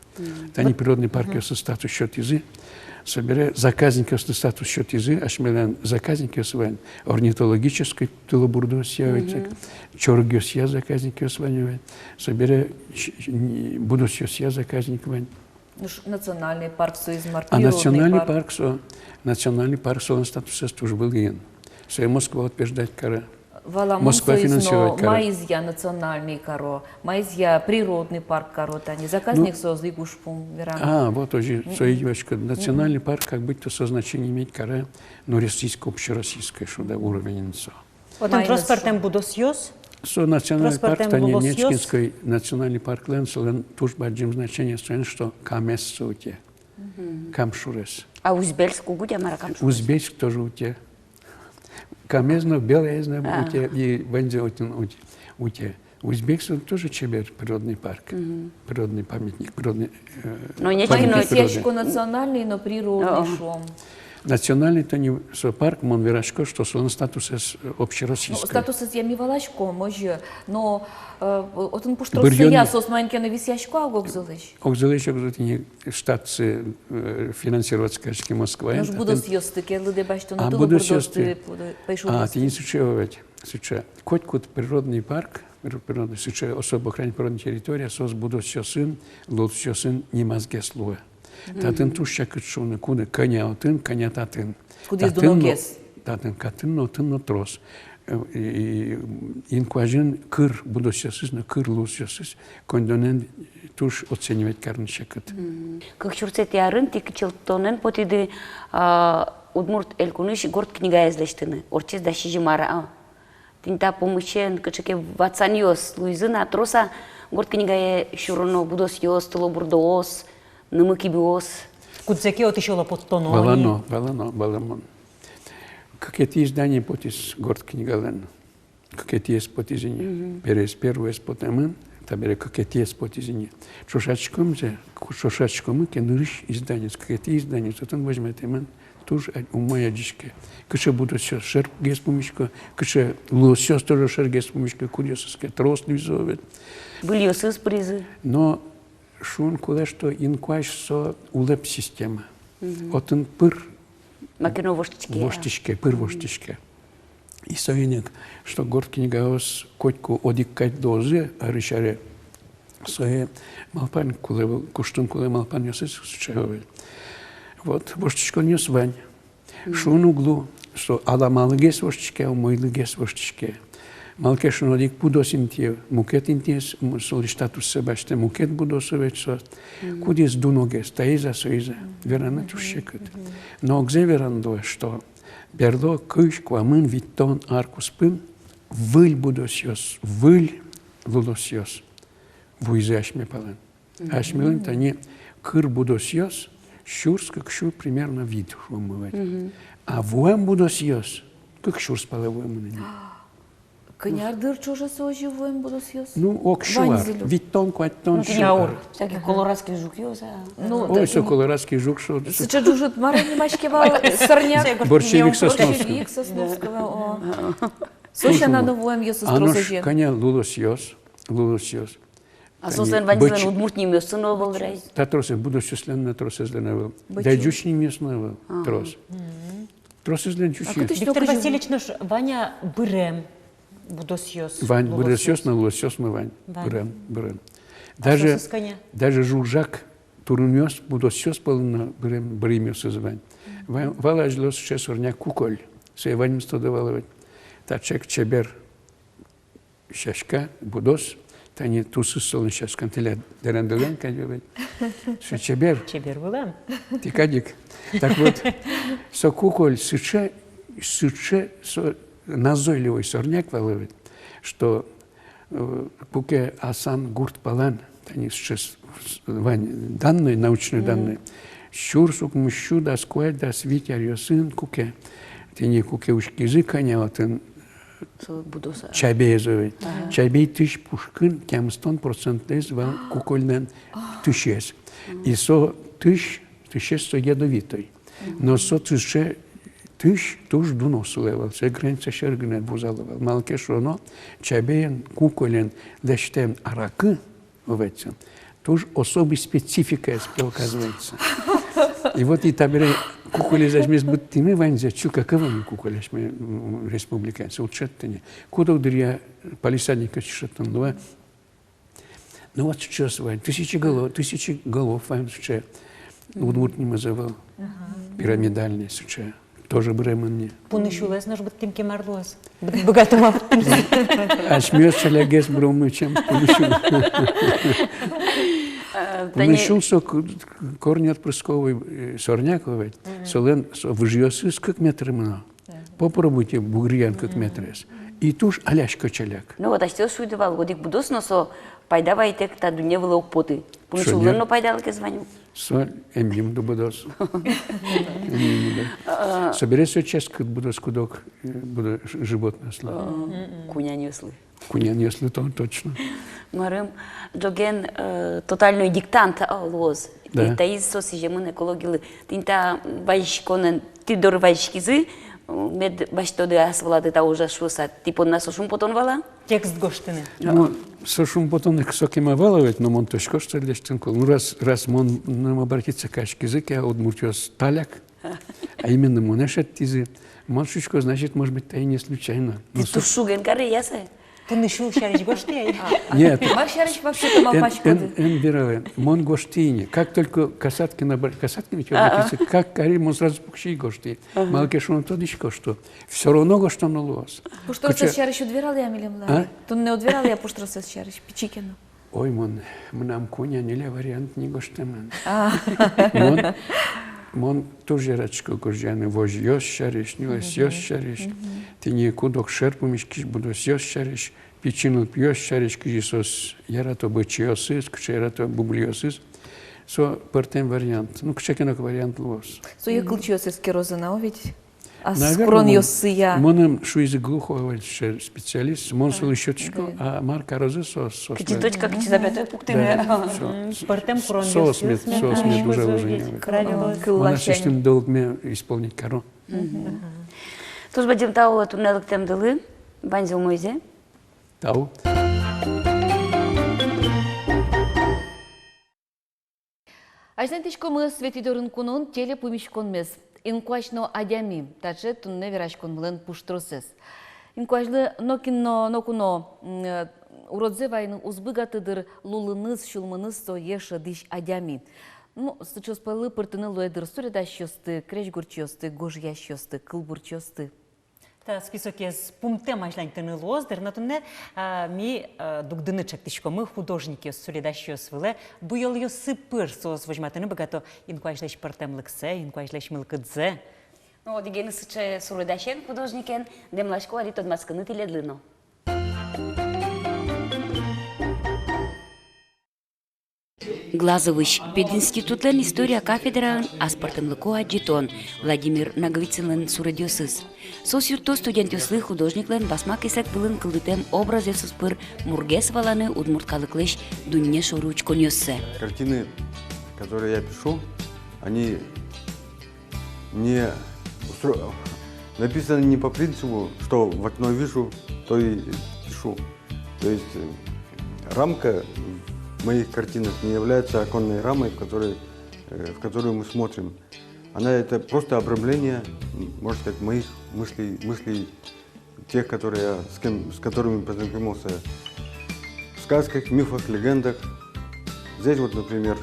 Тани природный паркъёслы статус сётӥзы, собере заказникъёслы статус сётӥзы, асьмелэн заказникъёс вань, орнитологической тылобурдоосъя ведь, чорыгъёсъя заказникъёс вань ведь, собере ч-, ч-, ни-, будосъёсъя заказник вань. Ну, ш-, национальный парк со измар, а природный национальный парк. Парк со, национальный парк солэн статусэз туж вылӥын. Сое Москва утверждать каре. Валамон, Москва финансировать каре. Маизъя национальный каро, маизъя природный парк каро, тани заказник, ну, соос ик ужпум верано. А, вот озьы, со ик васькод. Национальный парк как будто со значение иметь каре, ну, российской, общероссийской, шуод-а, уровеньын со. Отын трос пӧртэм будосъёс. Со национальный парк, тани Нечкинской национальный парклэн, солэн туж бадӟым значение соин, что Камэз со утё. Камшурез. А Узбельск уг утё-а, мар-а, Камшурез? Узбельск тоже утё. Камэз но, Белаез но утё, и ваньзэ отын утё, утё. Узбельск тоже чебер природный парк. Природный памятник, природный, э, памятник природы. Но Нечкин но утёшко национальный но природный, шуом. Национальный тани со парк, мон верасько, что солэн статусэз, э, общероссийской. Ну, статусэз-я ми валаськом, озьы, но, э, отын пуштроссыя соос маин ке но висъясько-а, огзылэсь? Огзылэсь, огзылэсь, тӥни штатсы, э, финансировать кариське Москваын. Нош будосъёсты ке лыдэ басьтоно, а, тылобурдоосты, будосъёсты, пӧйшуръёсты? А, тӥни сыӵе ведь, сыӵе. Котькуд природный парк, прир-, природный, сыӵе особо охраняемая природная территория, соос будосъёсын, лулосъёсын нимазгес луэ. Татын туж секыт шуыны, куды, кӧня отын, кӧня татын. Кудӥз дуногес. Татын но, татын но, татын но трос. Э, и, и, инкуазьын кыр будосъёсыз но кыр лулосъёсыз коньдонэн туж оценивать карыны секыт. Кык сюрсэтӥ арын тӥ кичӧлтонэн потӥды, а, Удмурт Элькунысь горд книгаез лэсьтыны. Ортчиз дас сизьым ар, а. Тӥни та пумысен кыӵе ке ватсанъёс луизы на, трос-а горд книгае сюроно будосъёс, тылобурдоос, нымы-кибыос? Кудзэ ке отысь оло поттоно ни. Валано, валано, валамон. Кыкетӥ издание потӥз горд книгалэн. Кыкетӥез потӥз ини. Мгм. Пересь первоез потэмын, табере кыкетӥез потӥз ини. Ӵошатскомы ке, ӵошатскомы ке нырысь изданиез, кыкетӥ изданиез, отын возьматэмын. Туж ад-, умой адӟиське. Кыӵе будосъёс шергес пумисько, кыӵе лулосъёс тоже шергес пумисько, кудъёсыз ке трос луизы ведь. Выльёсыз пыризы. Но шуыны кулэ, что инкуазь со улэп система. Мгм. Отын пыр маке но воштӥське. Воштӥське, пыр воштӥське. И соин ик, что горд книгаос котьку одӥг кадь луозы арысь аре, сое малпан кулэ, куштыны кулэ малпанъёсыз сыӵе ӧвӧл. Вот, воштӥськонъёс вань. Шуыны уг лу, что аламалыгес воштӥське, умойлыгес воштӥське. Малы ке шуоно, одӥг будос интые мукет интыез, м, солы статуссэ басьтэ мукет будос ведь со. Кудӥз дуногес, таиз-а, соиз-а, вераны туж секыт. Но огзэ вераны луэ, что берло кызь, куамын, витьтон ар куспын выль будосъёс, выль лулосъёс вуизы асьме палан. Асьмелэн тани кыр будосъёс сюрс кык сю примерно вить, шуом, бывает. А вуэм будосъёс кык сюрс пала вуэмын ини. Кӧня ар дыр ӵоже со озьы вуэм будосъёс? Ну, ог сю ар. Ваньзы лю. Витьтон, куатьтон, ну, сю ар. Всякий колорадский жукъёс, а. Ну, ой, со колорадский жук, шо. Сыӵе ӝужыт мар нимаське вал, сорняк. Борщевик Сосновского. Борщевик Сосновского, о. Со сяна но вуэмъёсыз трос озьы. А нош кӧня лулосъёс, лулосъёс. А соослэн ваньзылэн удмурт нимъёссы но ӧвӧл, верай? Та тросэз, будосъёслэн но тросэзлэн ӧвӧл. Дай ӟуч нимъёс но ӧвӧл, трос. Тросэзлэн ӟуч нимъёс. Виктор Васильевич, нош вань-а бырем будосъёс? Вань, будосъёс но, лулосъёс но вань. Вань. Бырем, бырем. А даже, соосыз кӧня? Даже жуг-жаг турынъёс, будосъёс пӧлын но бырем, быремъёсыз вань. Вань, вал азьло сыӵе сорняк куколь. Сое ваньмыз тодо вал ведь. Таӵе ик чебер сяська, будос, тани тусыз солэн сяськан, тӥляд дэрен-дэрен кадь ведь. Со чебер. Чебер вылэм. Тӥ кадь ик. Так вот, со куколь сыӵе, сыӵе со назойливой сорняк вал ведь, что, э, куке Асан гурт палан, тани сыӵе с-, с-, вань данной, научной данной, сюрс укмыс сю дас куать, дас вить аръёсын куке, тӥни куке учкизы кӧня отын, со будос-а? Чабейез ведь. Ага. Чабей тысь пушкын тямыстон процентэз вал кукольлэн тысез. И со тысь, тысез со ядовитой. Но со тыше, тысь туж дуно сылэ вал, сое граница сьӧры гинэ вузало вал. Малы ке шуоно, чабейен, куколен лэсьтэм аракы, оказывается, туж особый спецификаез пе, оказывается. И вот и табере куколез асьмеос быдтӥмы ваньзэ, чылкак ӧвӧл ни куколь асьме, м, республикаын, со уд шедьты ни. Куд-ог дыръя палисадникъёс сётыны луэ. Ну вот сыӵеос вань, тысячеголо-, тысячеголов вань сыӵе, удмурт нимыз ӧвӧл, пирамидальный сыӵе. Тоже быремын ни. Пунысюлэз нош быдтӥм ке, мар луоз? Быгатом-а быдтыны? Асьмеос ӵалякгес быромы, чем пунысюл. Э, тани пунысюл со к-, корнеотпрысковый, э, сорняк ведь. Мгм. Солэн со выжыосыз кык метр мынэ. Мгм. Попробуйте бугыръян кык метрез. И туж алясько ӵаляк. Ну вот асьтэос шуиды вал, одӥг будос но со пайда вайытэк та дунне вылэ уг поты. Пунысюллэн но пайдалыкез вань. Со эмъюм будос. Эмъюм будос. А, собере со ческыт будос куд-ог, э, будо-, ж-, животнослы. А, кунянъёслы. Кунянъёслы то-, точно. Марым, ӝоген, э, тотальной диктант, а, луоз. Да. И таиз со сӥземын экологилы. Тӥни та вазиськонэн Тӥ доры вазиськизы, мед басьтоды ас вылады та ужез шуыса, тӥ понна со шумпотон вал-а? Текст гожтыны. Ну, со шумпотон ик сокем ӧвӧл ведь, но мон тодӥсько, что лэсьтыны кулэ. Ну, раз, раз монэным обратиться кариськизы ке удмуртъёс таляк, а именно монэ шедьтӥзы, мон шуисько, значит, может быть, та и не случайно. Но тӥ со туж шуген каре, ясэ? Туннэ сю сярысь гожтӥ-а? Нет. Ма сярысь вообще-то малпаськоды? Эн, эн, эн вералэ. Мон гожтӥ ини. Как только Касаткин обра-, Касаткин ведь обратился, как кари, мон сразу пукси гожтӥ. Ага. Малы ке шуоно, тодӥсько, что всё равно гожтоно луоз. Пуштросэз сярысь уд вералэ-а милемлы? А? Туннэ уд вералэ-а пуштросэз сярысь, пичи ке но? Ой, мон, мынам куинь-ньыль вариант ни гожтэмын. А. Мон, мон туж яратӥсько гожъяны возьёс сярысь, нюлэсъёс сярысь. Тӥни куд-ог шер пумиськись будосъёс сярысь, пичи нылпиос сярысь, кызьы соос ярато быдӟаосыз, кызьы ярато бубылиосыз. Со пӧртэм вариант. Ну, кыӵе ке но вариант луоз. Сое кылчиос эскерозы на ведь. Наверное, ас куронъёссыя. Мыным шуизы Глухова вал сыӵе специалист, мон солы сётӥсько, а мар карозы со, со. Кытчы точка, кытчы запятой пуктыны. Да, со, пӧртэм куронъёс, соос мед, соос мед ужало ини. Правило. Мон асьсэлэн долгме исполнить каро. Мгм. Туж бадӟым тау туннэ лыктэмдылы, ваньзэ умойзэ. Тау. Азьланьтӥськомы «Светӥ дорын куноын» телепумиськонмес. Инкуазь но адями — таӵе туннэ вераськонмылэн пуштросэз. Инкуазьлы нокин но ноку но, м, э, уродзэ вайыны уз быгаты дыр, лулыныз, сюлмыныз сое шӧдӥсь адями. Ну, сыӵеос пӧлы пыртыны луэ дыр суредасьёсты, крезьгурчиосты, гожъясьёсты, кылбурчиосты. Та списокез пумтэм азьланьтыны луоз дыр, но туннэ, а, ми, а, дугдыны чектӥськомы художникъёс, суредасьёс вылэ, буёлъёссы пыр. Соос возьматыны быгато инкуазьлэсь пӧртэмлыксэ, инкуазьлэсь мылкыдзэ. Ну, одӥгеныз сыӵе суредасен, художникен дэмласько али тодматскыны тӥледлы но. Глазовысь пединститутлэн история кафедраын аспӧртэмлыко адӟытон: Владимир Наговицынлэн суредъёсыз. Соос юртто студентъёслы художниклэн басма кесэг вылын кылдытэм образъёсыз пыр мургес валаны удмурт калыклэсь дунне шоры учконъёссэ. Картины, которые я пишу, они не устро-, написаны не по принципу, что в окно вижу, то и пишу. То есть, э, рамка в моих картинах не является оконной рамой, в которой, э, в которую мы смотрим. Она — это просто обрамление, м, можно сказать, моих мыслей, мыслей тех, которые я, с кем, с которыми познакомился в сказках, мифах, легендах. Здесь вот, например,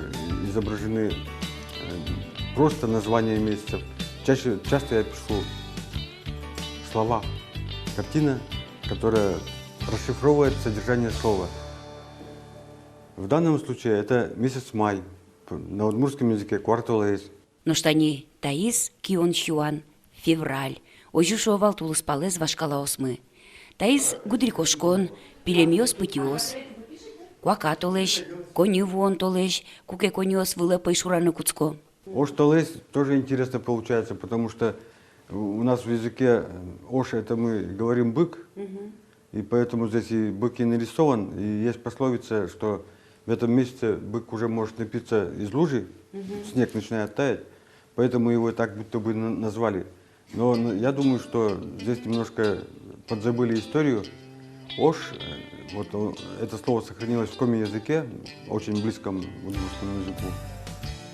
изображены, э, просто названия месяцев. Чаще, часто я пишу слова. Картина, которая расшифровывает содержание слова. В данном случае это месяц май, п-, на удмуртском языке куартолэзь. Нош тани таиз кион сюан — февраль. Озьы шуо вал тулыспалэз вашкалаосмы. Таиз гудырикошкон, пилемъёс, пытьыос. Куака толэзь, коньы вуон толэзь, куке коньыос вылэ пӧйшураны кутско. Ош толэзь тоже интересно получается, потому что у, у нас в языке, э, ош — это мы говорим бык, и поэтому здесь и бык и нарисован, и есть пословица, что в этом месяце бык уже может напиться из лужи, снег начинает таять, поэтому его так будто бы на-, назвали. Но, но я думаю, что здесь немножко подзабыли историю. Ош, э, вот, э, это слово сохранилось в коми языке, очень близком к удмуртскому языку,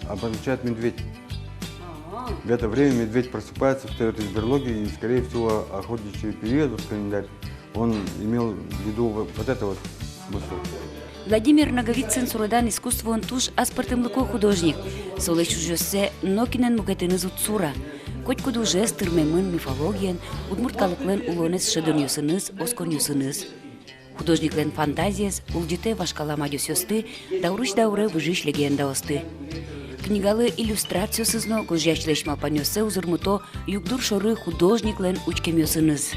обозначает медведь. В это время медведь просыпается, встаёт из берлоги, и, скорее всего, охотничий период, вот календарь, он имел в виду вот, вот это вот смысл. Владимир Наговицын суредан искусствоын туж аспӧртэмлыко художник. Солэсь ужъёссэ нокинэн мукетыныз уд сура. Котькуд ужез тырмемын мифологиен, удмурт калыклэн улонэз шӧдонъёсыныз, осконъёсыныз. Художниклэн фантазиез улӟытэ вашкала мадёсъёсты, даурысь дауре выжись легендаосты. Книгалы иллюстрациосыз но гожъясьлэсь малпанъёссэ узырмыто югдур шоры художниклэн учкемъёсыныз.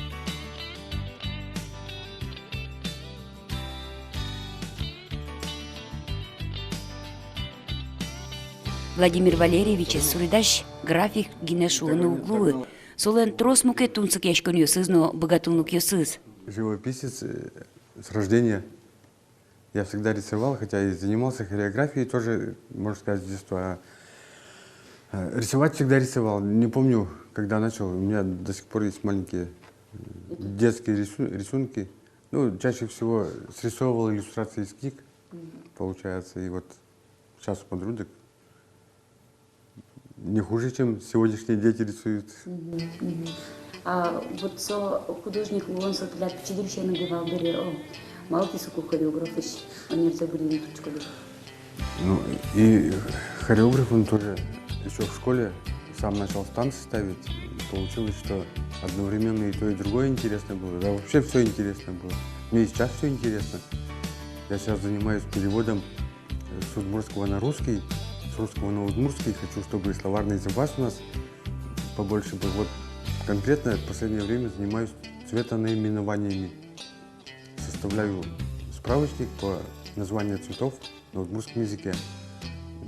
Владимир Валерьевичез суредась, график гинэ шуыны уг луы. Солэн трос мукет тунсыкъяськонъёсыз но быгатонлыкъёсыз. Живописец, э, с рождения. Я всегда рисовал, хотя и занимался хореографией тоже, можно сказать, с детства. А, э, рисовать всегда рисовал. Не помню, Когда начал, у меня до сих пор есть маленькие, э, детские рису-, рисунки. Ну, чаще всего срисовывал иллюстрации из книг, получается, и вот сейчас смотрю, так не хуже, чем сегодняшние дети рисуют. Мгм, мгм. А вот со художник луон со тӥляд пичи дырысеныды вал бере, о, малы тӥ соку хореографысь ӧнерзэ бырйыны турттӥськоды? Ну, и хореографом тоже ещё в школе сам начал танцы ставить. Получилось, что одновременно и то, и другое интересно было. Да вообще всё интересно было. Мне и сейчас всё интересно. Я сейчас занимаюсь переводом, э, с удмуртского на русский, с русского на удмуртский. Хочу, чтобы словарный запас у нас побольше был. Вот конкретно в последнее время занимаюсь цветонаименованиями. Составляю справочник по названию цветов на удмуртском языке.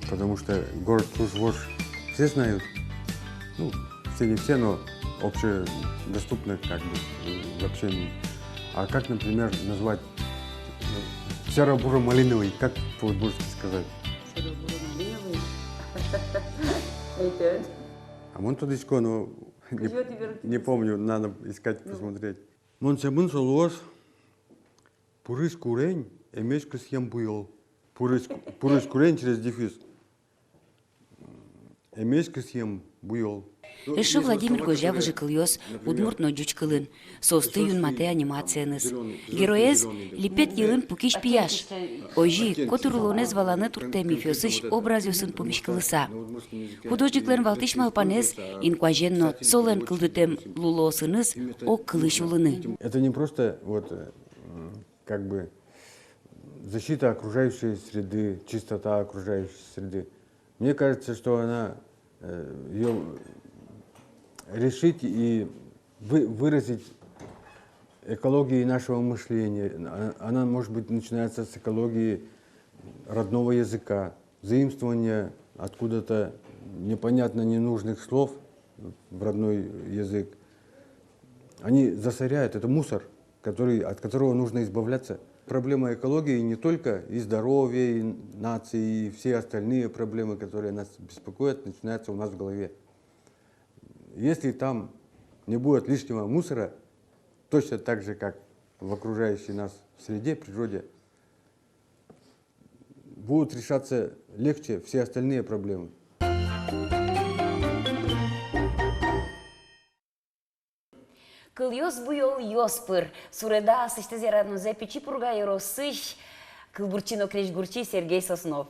Потому что город Чуж-Вож все знают. Ну, все не все, но общедоступно как бы, э, в общении. А как, например, назвать, э, серо-буро-малиновый? Как по-удмуртски сказать? Серо-буро-малиновый. Этот. А мон тодӥсько, но не, не помню, надо искать, посмотреть. Мон сямын со луоз пурысь курень эмезь кысъем буёл. Пурысь, пурысь курень через дефис. Эмезь кысъем буёл. Эшшо Владимир гожъя выжыкылъёс удмурт но ӟуч кылын. Соосты юнматэ анимациеныз. Героез — липет йылын пукись пияш. Озьы ик котыр улонэз валаны туртэ мифъёсысь образъёсын пумиськылыса. Художниклэн валтӥсь малпанэз — инкуазен но солэн кылдытэм лулоосыныз огкылысь улыны. Это не просто вот, э, как бы защита окружающей среды, чистота окружающей среды. Мне кажется, что она, э, её решить и вы-, выразить экологии нашего мышления. Она, она, может быть, начинается с экологии родного языка, заимствования откуда-то непонятно ненужных слов в родной язык. Они засоряют, это мусор, который, от которого нужно избавляться. Проблема экологии не только и здоровья, и нации, и все остальные проблемы, которые нас беспокоят, начинаются у нас в голове. Если там не будет лишнего мусора, точно так же, как в окружающей нас среде, природе, будут решаться легче все остальные проблемы. Кылъёс буёлъёс пыр. Суреда аслэсьтыз яратонзэ Пичи Пурга ёросысь кылбурчи но крезьгурчи Сергей Соснов.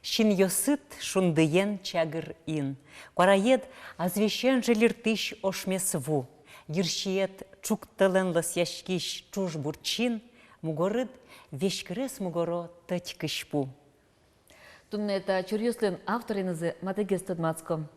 Синъёсыд шундыен чагыр ин. Куараед азвесен жильыртӥсь ошмес ву. Йырсиед ӵуктэлэн лӧсъяськись ӵуж буртчин, мугорыд веськырес мугоро тӧть кызьпу. Туннэ та чуръёслэн авторенызы матэгес тодматском.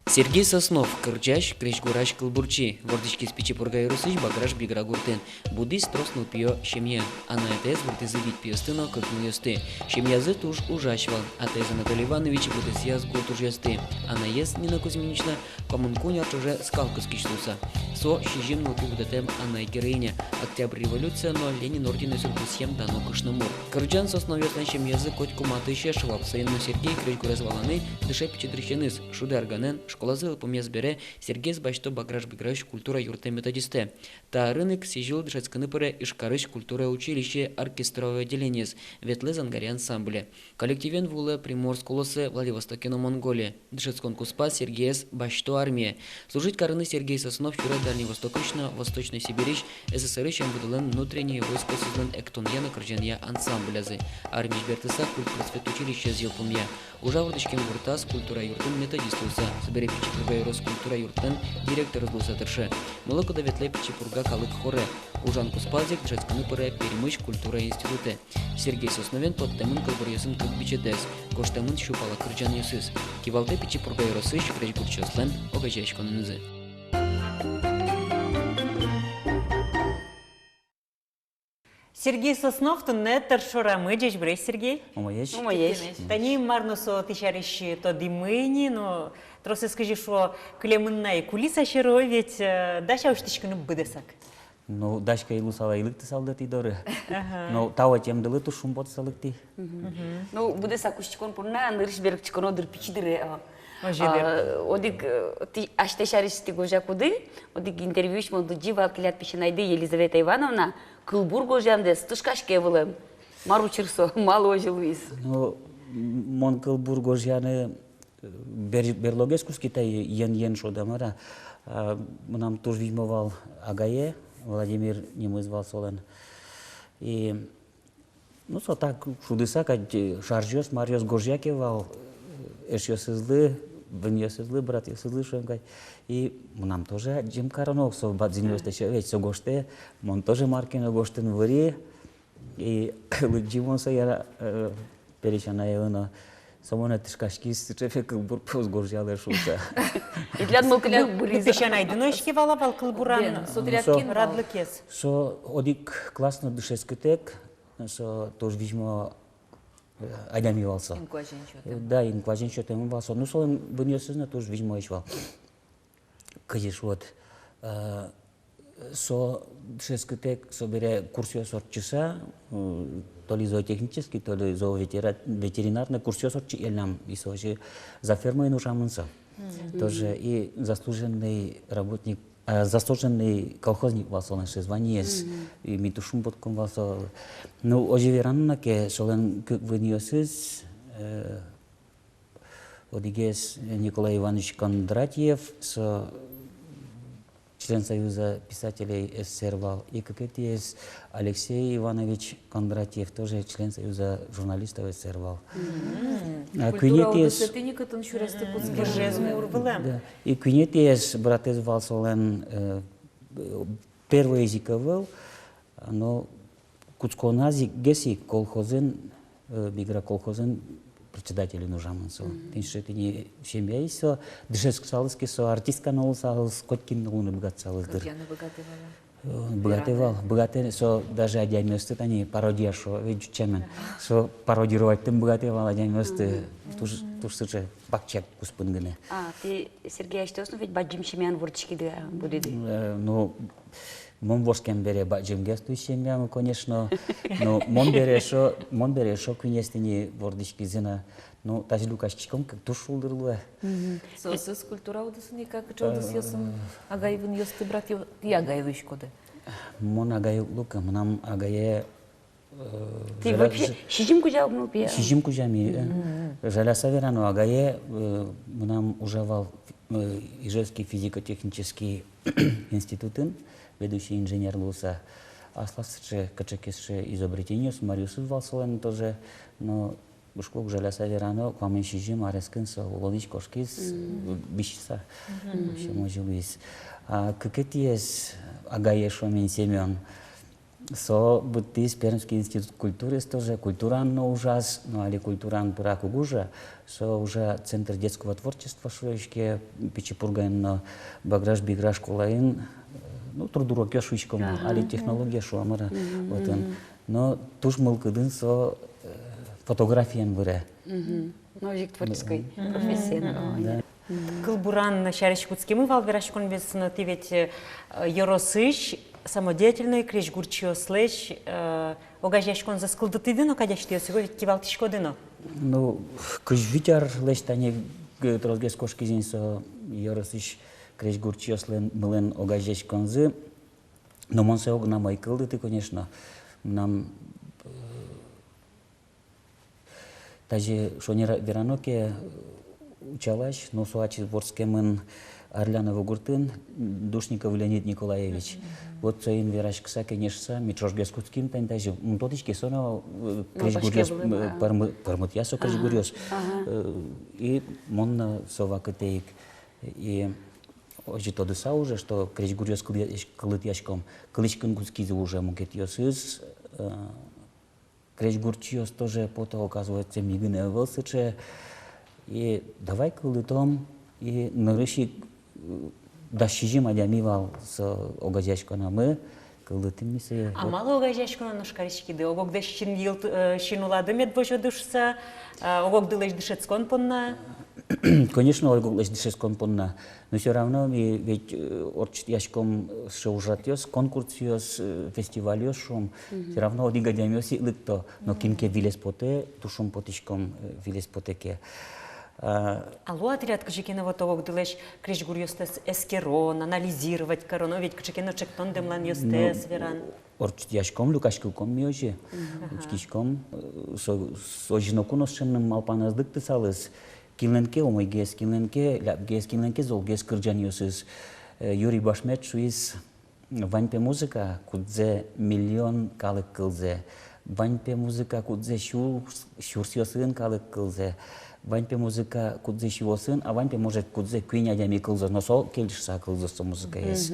Сергей Соснов, кырӟась, крезьгурась, кылбурчи, вордӥськиз Пичи Пурга ёросысь Баграш-Бигра гуртын. Будӥз трос нылпиё семьяын. Анай-атаез вордӥзы вить пиосты но кык нылъёсты. Семьязы туж ужась вал. Атаез Анатолий Иванович быдэсъяз гурт ужъёсты. Анаез, Нина Кузьминична, куамын куинь ар ӵоже скал кыскись луыса. Со сизьым нылпи будэтэм анай-героиня, Октябрь революция но Ленин орденэз сюрпризъем дано кышномурт. Кырӟан Сосновъёслэн семьязы котьку матысь эш вал. Соин но Сергей крезьгурез валаны дыше пичи дырысеныз. Шудо арганэн, школазы йылпумъяз бере, Сергеез басьто Баграш-Биграысь культура юртэ методистэ. Та арын ик сӥзьыл дышетскыны пыре Ижкарысь культура училище оркестровой отделениез, ветлэ «Зангари» ансамбле. Коллективен вуылэ Приморск улосэ, Владивостоке но Монголие. Дышетскон куспаз Сергеез басьто армие. Служить карыны Сергей Соснов сюре Дальний Востокысь но Восточной Сибирьысь СССР-ысь МВД-лэн внутренние войскоосызлэн эктонъя но кырӟанъя ансамблязы. Армиысь бертыса, культпросветучилищез йылпумъя. Ужа вордӥськем гуртаз культура юртын методист луыса, собере Пичи Пурга ёрос культура юртлэн директорез луыса тырше. Мылокыдо ветлэ Пичи Пурга калык хоре. Ужан куспаз ик дышетскыны пыре Пермысь культура институтэ. Сергей Сосновен поттэмын кылбуръёсын кык бичетэз, гожтэмын сю пала кырӟанъёсыз. Кивалтэ Пичи Пурга ёросысь крезьгурчиослэн огазеяськонэнызы. Сергей Соснов туннэ тӧр шорамы. Ӟечбуресь, Сергей. Умоесь. Умоесь. Тани мар но со тӥ сярысь тодӥмы ини, но тросэз, кызьы шуо, кылемын на ик кулиса сьӧры ведь, э, дась-а усьтӥськыны быдэсак? Ну, дась ке, луысал ай, лыктысал дыр тӥ доры. Ага. Но та ӧтемдылы туж шумпотыса лыктӥ. Мгм. Ну, быдэсак усьтӥськон понна нырысь берыктӥськоно дыр пичи дыре, а. Озьы дыр. А, одӥг, э, тӥ асьтэ сярысь тӥ гожъякуды, одӥг интервьюысь мон лыдӟи вал, тӥляд песянайды Елизавета Ивановна кылбур гожъяндэс тышкаське вылэм. Мар учыр со, малы озьы луиз? Ну, м-, мон кылбур гожъяны, э, бер-, берлогес кутски та, э, ен-ен шуод-а, мар-а. А, мынам туж визьмо вал агае, Владимир нимыз вал солэн. И Ну, со так шудыса кадь, э, шаръёс, маръёс гожъя ке вал, э, эшъёсызлы, вынъёсызлы, братъёсызлы, шуэм кадь. И мынам тоже адӟем кароно ук со бадӟымъёсты, ведь со гожтэ, мон тоже мар ке но гожтыны выри. И лыдӟи мон сое, э, пересь анаелы но. Со монэ тышкаськиз, сыӵе кылбур пе уз гожъялэ шуыса. И тӥляд мылкыдды быриз-а? Песянайды но иське вал-а вал кылбуран? Бен, со тӥляд кин вал? Радлыкез. Со одӥг класс но дышетскытэк, со туж визьмо, э, адями вал со. Инкуазен сётэм. Да, инкуазен сётэм вал со. Ну, солэн вынъёсыз но туж визьмоесь вал. Кызьы шуод, э, со дышетскытэк, собере курсъёс ортчыса, э, то ли зоотехнический, то ли зооветера-, ветеринарный курсъёс ортчытъяллям, и со озьы зоофермаын ужамын со. Мгм. Тоже и заслуженный работник, а, заслуженный колхозник вал солэн сыӵе званиез. Мгм. И ми туж шумпотӥськом вал со. Ну, озьы верано на ке, солэн кык вынъёсыз, э, одӥгез Николай Иванович Кондратьев, со член Союза писателей СССР вал, и кыкетӥез Алексей Иванович Кондратьев, тоже член Союза журналистов СССР вал. Мгм. А культура куинетӥез удысэтӥ ни кытын сюрестӥ кутскем. Гожез мур вылэм. Да. И куинетӥез братэз вал солэн, э, первойез ик ӧвӧл, но кутсконазгес ик колхозын, э, Бигра колхозын председателен ужамын со. Мгм. Тӥни сыӵе тӥни семьяысь со, дышетскысалыз ке, со артистка но луысалыз, котькин но луыны быгатысалыз дыр. Кырӟаны быгатэ вал-а? Э, быгатэ вал, быгатэ со, даже адямиосты тани пародия шуо, ведь ӟуч сямен. Ага. Со пародировать карыны быгатэ вал адямиосты. Мгм. Туж, туж сыӵе бакча куспын гинэ. А, тӥ, Сергей, асьтэос но ведь бадӟым семьяын вордӥськиды-а, будӥды? Э, ну, мон вордскем бере бадӟымгес луиз семьямы, конечно. Ну, мон бере эшшо, мон бере эшшо куинез тӥни вордӥськизы на. Ну, тазьы люкаськиськом ке, туж шулдыр луэ. Мгм. Соосыз культура удысын ик-а, кыӵе удысъёсын, э, агай-вынъёсты, братъё-, тӥ агай луиськоды? Мон агай уг луы ке, мынам агае Э, тӥ жаля-, вообще жаля-, сизьым кузя ук нылпи-а? Сизьым кузя ми, э. Мгм. Жаляса верано, агае, э, мынам ужа вал, э, Ижевский физико-технический институтын ведущий инженер луыса. Аслаз сыӵе кыӵе ке сыӵе изобретениос, маръёсыз вал солэн тоже, но шуисько ук, жаляса верано, куамын сизьым арескын со улонысь кошкиз, мгм, э, бызьыса. Мгм. В общем, озьы луиз. А кыкетӥез агае, шуом ини, Семён, со быдтӥз Пермский институт культуры, тоже культураын но ужаз, но али культураын пырак уг ужа, со ужа Центр детского творчества шуиське, Пичи Пургаын но Баграш-Бигра школаын, ну, трудоурокъёс шуиськом, ага, али технология шуом, мар-а, мгм, отын. Мгм. Но туж мылкыдын со, э, фотографиен выре. Мгм. Ну, озьы ик творческой, мгм, профессиен. Да. Кылбуран сярысь кутскимы вал вераськон бере, но тӥ ведь, э, ёросысь самодеятельной крезьгурчиослэсь, э, огазеяськонзэс кылдытӥды но, кадь асьтэос ик ведь кивалтӥськоды но. Ну, кызь вить арлэсь тани, э, тросгес кошкиз ини со ёросысь крезьгурчиослэн мылэн огазеяськонзы. Но мон сое огнам ӧй кылдыты, конечно. Мынам, э, Тазьы шонер верано ке, учкылӥсь, но со ачиз вордскемын Орланово гуртын, Душников Леонид Николаевич. Мгм. Вот соин вераськыса, кенешыса, ми ӵошгес кутским тани тазьы. М, тодӥське, со но, э, малпаське крезьгуръёс, вылэм, э, а, пӧрмы-, пӧрмытъя со, ага, крезьгуръёс. Ага. Э, и мон но со вакытэ ик. И озьы тодыса уже, что крезьгуръёс кылдытъясь-, кылдытъяськом, кылӥськыны кутскизы уже мукетъёсыз, э, Крезьгурчиос тоже потэ, оказывается, ми гинэ ӧвӧл сыӵе. И давай кылдытом, и нырысь ик, э, дас сизьым адями вал со огазеяськонамы, кылдытӥм ми сое. А вот. Малы огазеяськонэ нош кариськиды? Ог-огдэс син йылт-, э, син улады мед возёды шуыса, э, ог-огдылэсь дышетскон понна? Конечно, ог-огдылэсь дышетскон понна. Но всё равно ми ведь, э, ортчытъяськом, э, сыӵе ужрадъёс, конкурсъёс, э, фестивальёс, шуом. Мгм. Всё равно одӥг адямиос ик лыкто. Но кин ке вылез потэ, туж шумпотӥськом, э, вылез потэ ке. А луэ-а тӥляд кызьы ке но вот огогдылэсь крезьгуръёстэс эскерон, анализировать карон, о, ведь кызьы ке но чектон-дэмланъёстэс веран? Ортчытъяськом, люкаськылӥськом ми озьы. Учкиськом, э, со, со озьы ноку но сыӵе малпанэз лыктысалыз, кинлэн ке умойгес, кинлэн ке лябгес, кинлэн ке золгес кырӟанъёсыз. Э, Юрий Башмет шуиз: вань пе музыка, кудзэ миллион калык кылзэ, вань пе музыка, кудзэ сюрс, сюрсъёсын калык кылзэ, вань пе музыка, кудзэ сюосын, а вань пе, может, кудзэ куинь адями кылзоз, но со кельшыса кылзоз со музыкаез.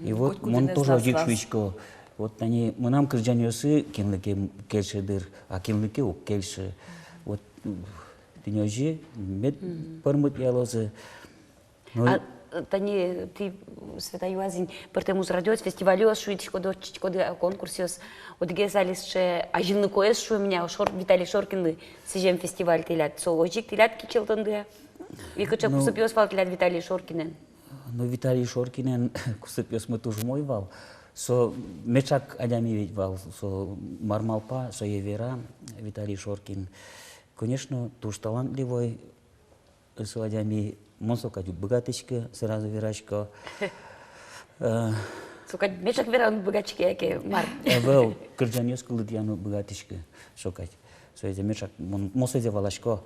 И вот мон тоже озьы ик шуисько. Вот тани мынам кырӟанъёсы кинлы ке кельше дыр, а кинлы ке уг кельшы. Вот, м, тӥни озьы мед пӧрмытъялозы. Ну, а, э, тани тӥ, Света, юаз ини, пӧртэм ужрадъёс, фестивальёс шуиськоды, ортчытӥськоды, а, конкурсъёс. Одӥгез али сыӵе азинлыкоез, шуом, мынам, Шор-, Виталий Шоркинлы сӥзем фестиваль тӥляд. Со озьы ик тӥляд кичӧлтонды-а? И кыӵе кусыпъёс вал тӥляд Виталий Шоркинэн? Ну, Виталий Шоркинэн кусыпъёсмы туж умой вал. Со меӵак адями ведь вал, со мар малпа, сое вера, Виталий Шоркин. Конечно, туж талантливой со адями, мон со кадь уг быгатӥськы, сразу верасько. Э, со кадь меӵак вераны уг быгатӥськы яке мар? Ӧвӧл, кырӟанъёс кылдытъяны уг быгатӥськы со кадь. Соиз меӵак, мон, мон соиз валасько.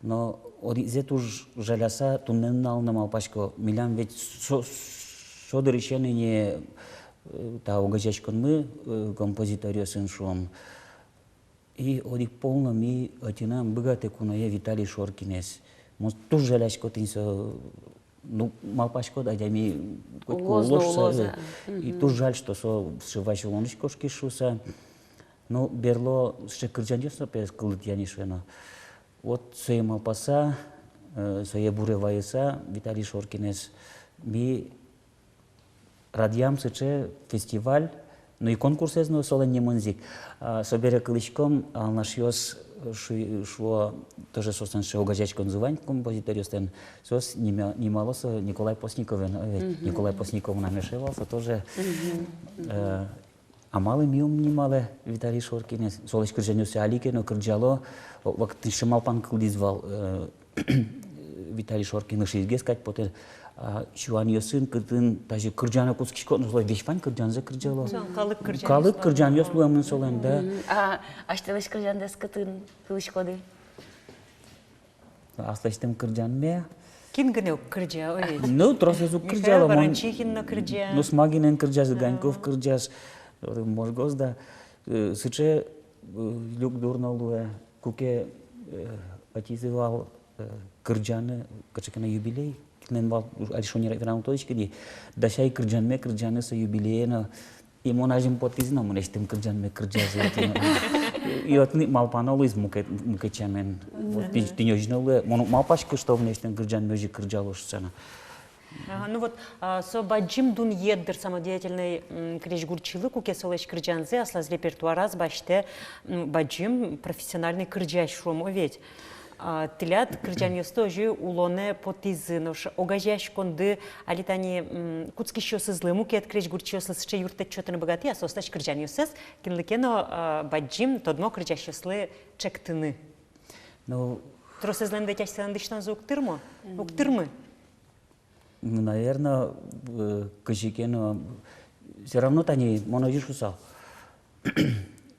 Но одӥгзэ туж жаляса, туннэ нуналэ но малпасько. Милям ведь со, со дырысен ини, э, та огазеяськонмы, э, композиторъёсын, шуом. И одӥг пол но ми ӧтьыны ӧм быгатэ куное Виталий Шоркинэз. Мон туж жалясько тӥни со, ну, малпаськод, адями котьку улоз но улоз, улоз, э, а. И туж жаль, что со сыӵе вазь улонысь кошкиз шуыса. Ну, берло сыӵе кырӟанъёс но, пе, кылдытъяны шуэ но. Вот сое малпаса, э, сое буре вайыса, Виталий Шоркинэз, ми радъям сыӵе фестиваль, ну и конкурсэз но солэн нимыныз ик. А, собере кылӥськом, Алнашъёс, э, шу-, шуо, тоже соослэн сыӵе огазеяськонзы вань композиторъёслэн, соос нима-, нимало со Николай Постниковен, э, ведь Николай Постников мынам эше вал, со тоже, э, а малы ми ум нималэ Виталий Шоркинэз, солэсь кырӟанъёссэ али ке но кырӟало, о, вакытын сыӵе малпан кылдӥз вал, э, Виталий Шоркин ышизгес кадь потэ, а, сюанъёсын, кытын тазьы кырӟаны кутскиськод но, солэн весь вань кырӟанзэ кырӟало. Со калык кырӟанъёс. Калык кырӟанъёс луэмын солэн, да. Мгм. А асьтэлэсь кырӟандэс кытын кылӥськоды? Аслэсьтым кырӟанме. Кин гинэ уг кырӟа, ой. Ну, тросэз уг кырӟало, Михаил Ворончихин но кырӟа. Ну, Смагинэн кырӟаз, Ганьков кырӟаз, э, можгоз, да. Э, сыӵе, э, люк дурно луэ, куке, э, ӧтизы вал, э, кырӟаны, кыӵе ке но юбилей, кинлэн вал, али шонер вераны уг тодӥськы ни, дасяй кырӟанме кырӟаны со юбилее но, и мон азьым потӥзы но, мынэсьтым кырӟанме кырӟазы. И отын ик малпано луиз мукет, мукет сямен. Вот тӥ-, тӥни озьы но луэ, мон уг малпаськы, что мынэсьтым кырӟанме озьы кырӟало шуыса но. Ага, ну вот, а, со бадӟым дунъет дыр самодеятельной, м, крезьгурчилы, куке солэсь кырӟанзэ аслаз репертуараз басьтэ, м, бадӟым профессиональной кырӟась, шуом, о ведь. А, тӥляд кырӟанъёсты озьы улонэ потӥзы, нош огазеяськонды али тани, м, кутскисьёсызлы, мукет крезьгурчиослы сыӵе юрттэт сётыны быгатэ-а, соослэсь кырӟанъёссэс кинлы ке но, а, бадӟым тодмо кырӟасьёслы чектыны? Ну, тросэзлэн ведь асьсэлэн дӥсьтонзы уг тырмы, уг тырмы. Ну, наверно, э, кызьы ке но, всё равно тани мон озьы шуысал.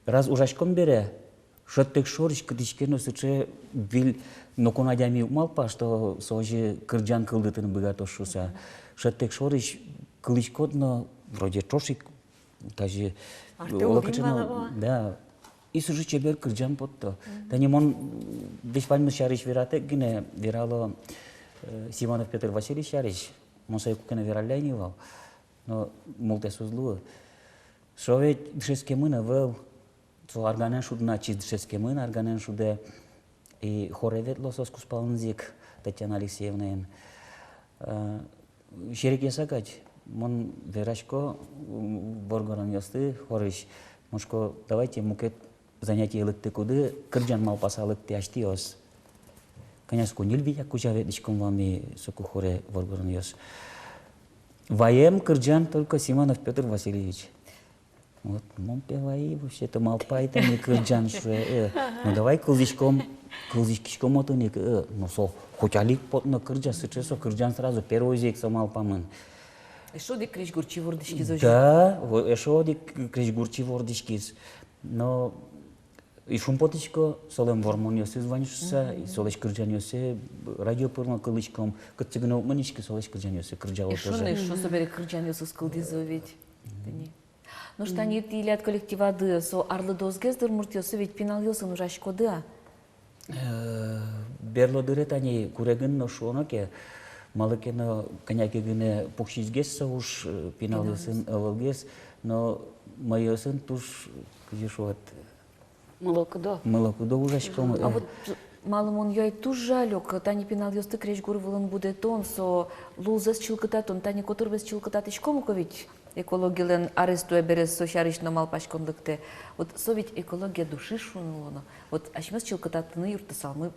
Раз ужаськом бере, шӧдтэк шорысь кытысь ке но сыӵе выль, ноку но адями уг малпа, что со озьы кырӟан кылдытыны быгатоз шуыса. Шӧдтэк шорысь кылӥськод но, вроде ӵош ик тазьы артэ улӥм вал-а, да. И сыӵе чебер кырӟан потто. Тани мон, м, весь ваньмыз сярысь вератэк гинэ верало, э, Симонов Пётр Васильевич сярысь. Мон сое куке но вералляй ни вал, но мултэс уз луы. Со ведь дышетскемын ӧвӧл, со арганэн шудыны ачиз дышетскемын, арганэн шудэ. И хоре ветло соос кузпалыныз ик Татьяна Алексеевнаен. Э, серекъяса кадь, мон верасько, м, воргоронъёслы хорысь, мон шуисько, давайте мукет занятие лыктыкуды, кырӟан малпаса лыктэ асьтэос. Кӧня соку, ньыль-вить ар кузя ветлӥськом вал ми соку хоре, воргоронъёс. Ваем кырӟан только Симонов Пётр Васильевич. Вот, мон пе вайи, вообще-то малпай тани кырӟан, шуэ, э, ну, давай кылзӥськом кылзӥськиськом отын ик, э, ну, со хоть али ик потоно кырӟа, сыӵе со кырӟан сразу первойзэ ик со малпамын. Эшшо одӥг крезьгурчи вордӥськиз озьы. Да, во-, эшшо одӥг крезьгурчи вордӥськиз. Но и шумпотӥсько, солэн вормонъёсыз вань шуыса, и солэсь кырӟанъёссэ радио пыр но кылӥськом, кытчы гинэ уг мынӥськы, солэсь кырӟанъёссэ кырӟало тоже. Эшшо но, эшшо собере кырӟанъёсыз кылдӥзы ведь. Тӥни. Нош тани тӥляд коллективады со арлыдоосгес, дыр, муртъёсы ведь пиналъёсын ужаськоды-а? Э, берло дыре тани курегын но шуоно ке, малы ке но кӧня ке гинэ пуксисьгес со уж, э, пиналъёсын, пиналъёсын, ӧвӧлгес, но мӧйыосын туж, кызьы шуод, мылокыдо. Мылокыдо ужаськом. А вот малы мон юай, туж жаль ук, тани пиналъёсты крезьгур вылын будэтон, со лулзэс чылкытатон, тани котырбес чылкытатӥськом ук ведь, экологилэн арез туэ бере со сярысь но малпаськон лыктэ. Вот со ведь экология души шуыны луоно. Вот асьмеос чылкытатыны юрттысалмы,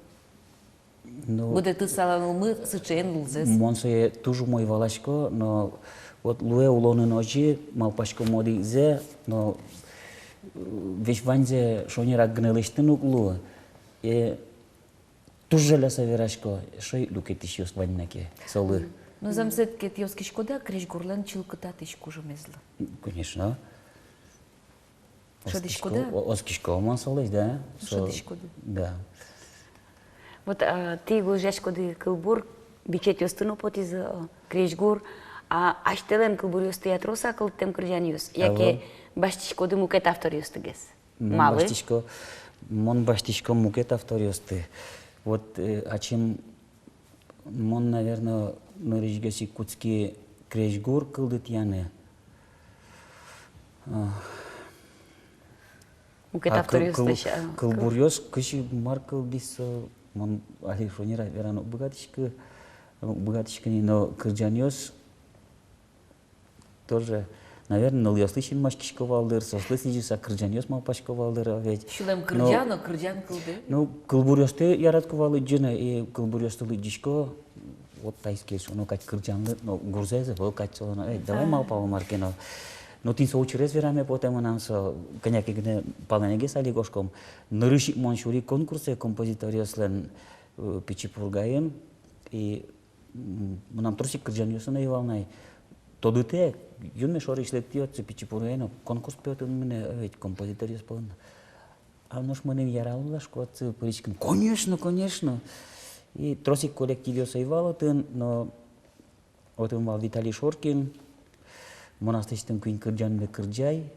ну, будэтысалмы сыӵеен лулзэс. Мон сое туж умой валасько, но вот луэ улонын озьы, малпаськом одӥгзэ, но, э, весь ваньзэ шонерак гинэ лэсьтыны уг луы. Э, туж жаляса верасько, эшшо ик люкетӥсьёс вань на ке солы. Ну, зэмзэ ке, тӥ оскиськоды-а крезьгурлэн чылкытатӥсь кужымезлы? Конечно. Шӧдӥськоды-а? Оскисько, о-, оскисько мон солэсь, да. Со-, шӧдӥськоды. Да. Вот, а, тӥ гожъяськоды кылбур, бичетъёсты но потӥзы, а, крезьгур, а асьтэлэн кылбуръёстыя трос-а кылдытэм кырӟанъёс? Яке басьтӥськоды мукет авторъёстыгес? Мон, малы? Басьтӥсько, мон басьтӥсько мукет авторъёсты. Вот, э, ачим мон, наверно, нырысьгес ик кутски крезьгур кылдытъяны. А, мукет, а, кыл-, авторъёс кыл-, дась, а, кыл-, кылбуръёс кызьы, мар кылдӥз со, мон али шонер вераны уг быгатӥськы, уг быгатӥськы ни, но кырӟанъёс тоже, наверно, нылъёслы синмаськисько вал, дыр, соослы сӥзьыса кырӟанъёс малпасько вал, дыр, а ведь. Сюлэм кырӟа но, кырӟан кылдэ. Ну, кылбуръёсты яратӥсько вал лыдӟыны, и кылбуръёсты лыдӟисько, вот таиз ке шуоно кадь кырӟанлы, но гурзэ ӧвӧл кадь солэн, эй, давай малпалом мар ке но. Но тӥни со учырез вераме потэ мынам, со кӧня ке гинэ палэнэгес али кошком. Нырысь ик мон сюри конкурсэ композиторъёслэн, э, Пичи Пургаын, и М, мынам трос ик кырӟанъёсы но ӧй вал на ай. Тодытэ, юнме шорысь лыктӥ отчы, Пичи Пургаын но конкурс пе отын мынэ, э, ведь композиторъёс пӧлын. А нош мыным яралоз-а, шуко, отчы пыриськыны? Конечно, конечно. И трос ик коллективъёс ӧй вал отын, но отын вал Виталий Шоркин, мон аслэсьтым куинь кырӟанме кырӟай.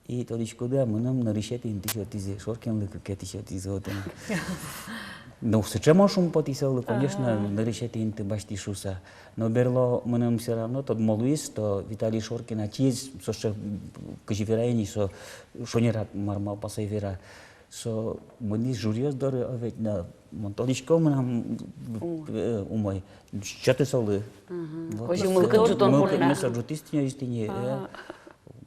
И тодӥськоды-а, мыным нырысетӥ инты сётӥзы, Шоркинлы кыкетӥ сётӥзы отын. Ну, сыӵе мон шумпотӥ солы, конечно, нырысетӥ инты басьтӥ шуыса. Но берло мыным всё равно тодмо луиз, что Виталий Шоркин ачиз сыӵе кызьы вера ини, со шонерак мар малпаса вера. Со мынӥз жюриос доры, а ведь, но мон тодӥсько, мынам, э, умой. Сётӥ солы. Мгм. Вот. Озьы мылкыд ӝутон мылкыд, понна. Мылкыд со ӝутӥз тӥни, озьы тӥни, э.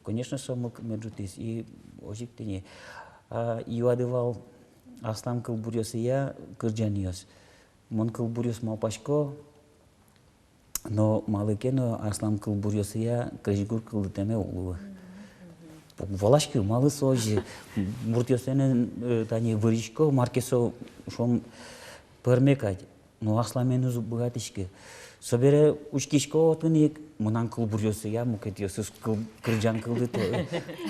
Конечно, со мылкыдме ӝутӥз. И озьы ик тӥни. А, юады вал аслам кылбуръёсыя кырӟанъёс. Мон кылбуръёс малпасько, но малы ке но аслам кылбуръёсыя крезьгур кылдытэме уг луы. Уг валаськы, малы со озьы. Муртъёслэн, э, тани вырисько, мар ке со, шуом, пӧрме кадь. Но асламез уг быгатӥськы. Собере учкисько отын ик, мынам кылбуръёсыя мукетъёсыз кыл-, кырӟан кылдытэ.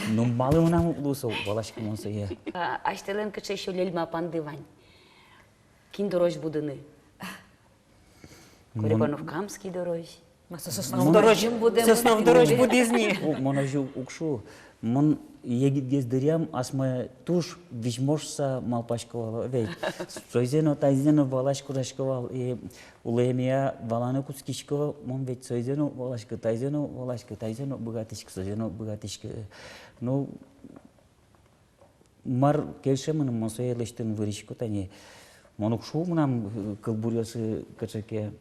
Ну, малы мынам уг луы со, валаськы мон сое. А, асьтэлэн кыӵе ещё лельма-панды вань? Кин дорозь будыны? Корепанов-Камский дорозь. Ма, со Соснов дорозь, Соснов дорозь будӥз ни. У, мон озьы уг шу. Мон егитгес дыръям асме туж визьмо шуыса малпасько вал, ведь. Сойзэ но, тайзэ но валасько, ужасько вал, и улэмея валаны кутскисько, мон ведь сойзэ но валасько, тайзэ но валасько, тайзэ но быгатӥсько, сойзэ но быгатӥсько. Ну, мар кельше мыным, мон сое лэсьтыны вырисько, тани. Мон уг шу, мынам, э, кылбуръёсы кыӵе ке,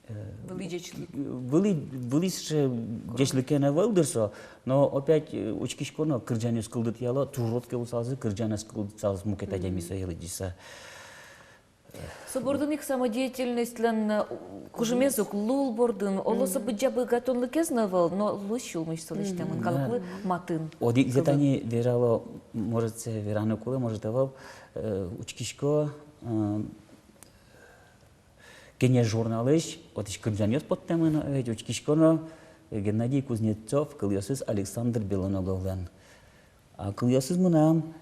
э, вылӥ ӟечлык. Вылӥ, вылӥ сыӵе ӟечлыкен ӧвӧл, дыр, со. Но опять, э, учкисько но, кырӟанъёс кылдытъяло, туж урод ке луысалзы, кырӟанэз кылдытсалзы мукет адями сое лыдӟыса. Со бордын ик самодеятельностьлэн, э, кужымез ук лул бордын, оло, со быдӟа быгатонлыкез но ӧвӧл, но луиз сюлмысь со лэсьтэмын, калыклы матын. Одӥгзэ тани верало, может, сое вераны кулэ, может, ӧвӧл, э, учкисько, э, «Кенеш» журналысь отысь кырӟанъёс поттэмын, ведь учкисько но, э, Геннадий Кузнецов, кылъёсыз Александр Белоноговлэн. А кылъёсыз мынам.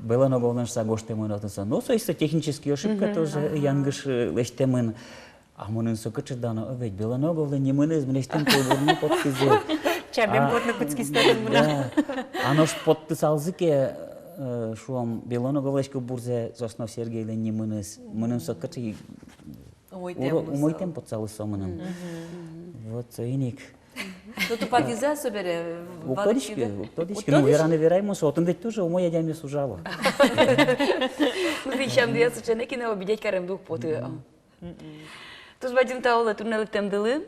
Белоноговлэн шуса гожтэмын отын со. Ну, со ещё технический ошибка, тоже янгыш, э, лэсьтэмын. А мыным со кыӵе дано, ведь Белоноговлэн нимыныз мынэсьтым кылбурме поттӥзы. Чабем потны кутскиз татын мынам. Да. А нош поттысалзы ке, э, шуом, Белоноговлэсь кылбурзэ Соснов Сергейлэн нимыныз. Мыным со кыӵе умойтэм потсалыз со мыным. Вот соин ик. Ну, тупатӥзы-а собере? Уг тодӥськы, уг тодӥськы. Ну, вераны верай мон, со отын ведь тоже умой адямиос ужало. Ну, тӥ сямдыя сыӵе но кинэ обидеть каремды уг поты. Туж бадӟым тау луэ туннэ лыктэмдылы.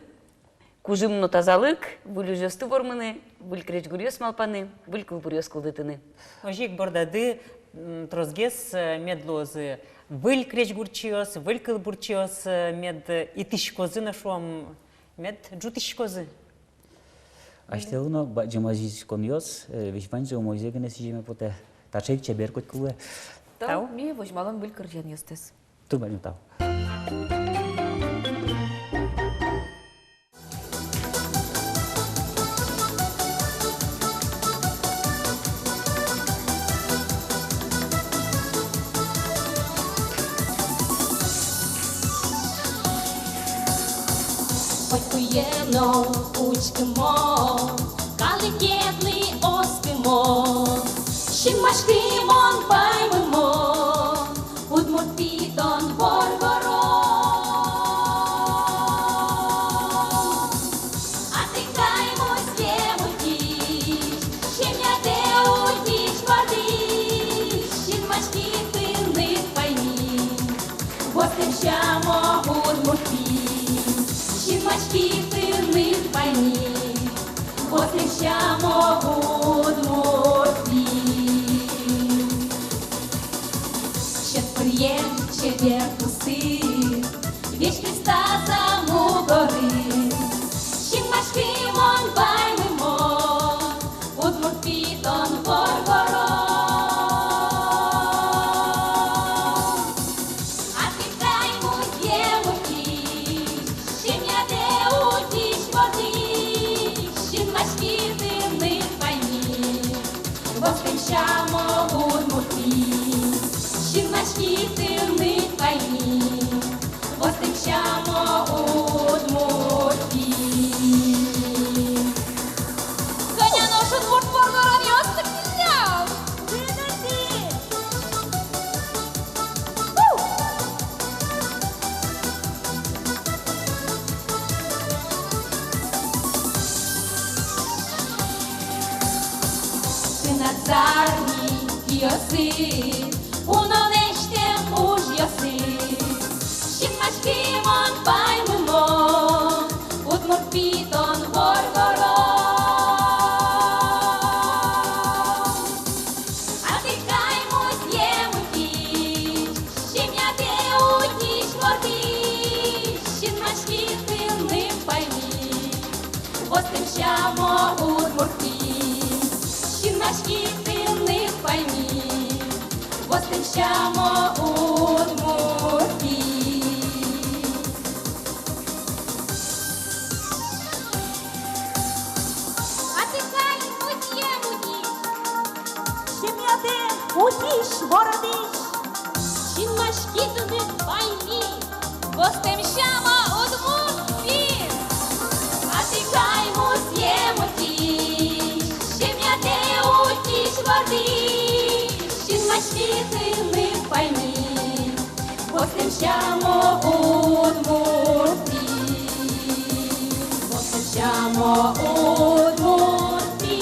Кужым но тазалык, выль ужъёсты вормыны, выль крезьгуръёс малпаны, выль кылбуръёс кылдытыны. Озьы ик бордады, м, тросгес, э, мед луозы выль крезьгурчиос, выль кылбурчиос, э, мед, э, итӥськозы но, шуом, мед ӝутӥськозы. Асьтэлы но бадӟым азинсконъёс, э, весь ваньзэ умойзэ гинэ сӥземе потэ. Таӵе ик чебер котьку луэ. Тау. Тау. Ми возьмалом выль кырӟанъёстэс. Туж бадӟым тау. Котькуе но учкымон, калыкедлы оскымон, синмаськымон, паймымон, удмурт пи тон воргорон. Атыкай музъем утись, семьядэ утись, вордӥсь, синмаськи тыныд, пайми. Востэм сямо, удмурт пи, синмаськи тыныд, пайми. Востэм сямо, удмурт пи. Сьӧд пыръем, чебер тусыд, веськиз таза мугорыд. Синмаськымон, паймымон, удмурт пи тон воргорон. Атыкай музъем утись, семьядэ утись, вордӥсь, синмаськи тыныд, пайми. Востэм сямо, удмурт пи, синмаськи тыныд, пайми. Востэм сямо, удмурт пи. Кӧня нош удмурт воргоронъёс тӥляд. Тынад зарни киосыд, уно лэсьтэм ужъёсыд, синмаськымон, паймымон, удмурт пи тон воргорон. Атыкай музъем утись, семьядэ утись, вордӥсь, синмаськи тыныд, пайми. Востэм сямо, удмурт пи, синмаськи тыныд, пайми. Востэм сямо, удмурт пи. Атыкай музъем утись, семьядэ утись, вордӥсь, синмаськи тыныд, пайми. Востэм сямо, удмурт пи. Атыкай музъем утись, семьядэ утись, вордӥсь, синмаськи тыныд, пайми. Востэм сямо, удмурт пи. Востэм сямо, удмурт пи.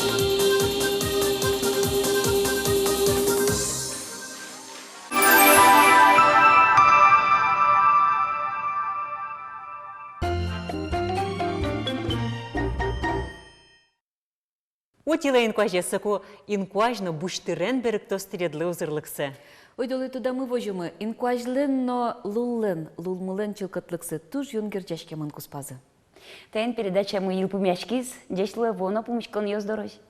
Утилэ инкуазез, соку инкуазь но бусьтырен берыктоз тӥледлы узырлыксэ. Ойдолэ тодамы возёмы: инкуазьлэн но луллэн, лулмылэн чылкытлыксы туж юн герӟаськемын куспазы. Таин передачамы йылпумъяськиз. Ӟеч луэ вуоно пумиськонъёс дорозь.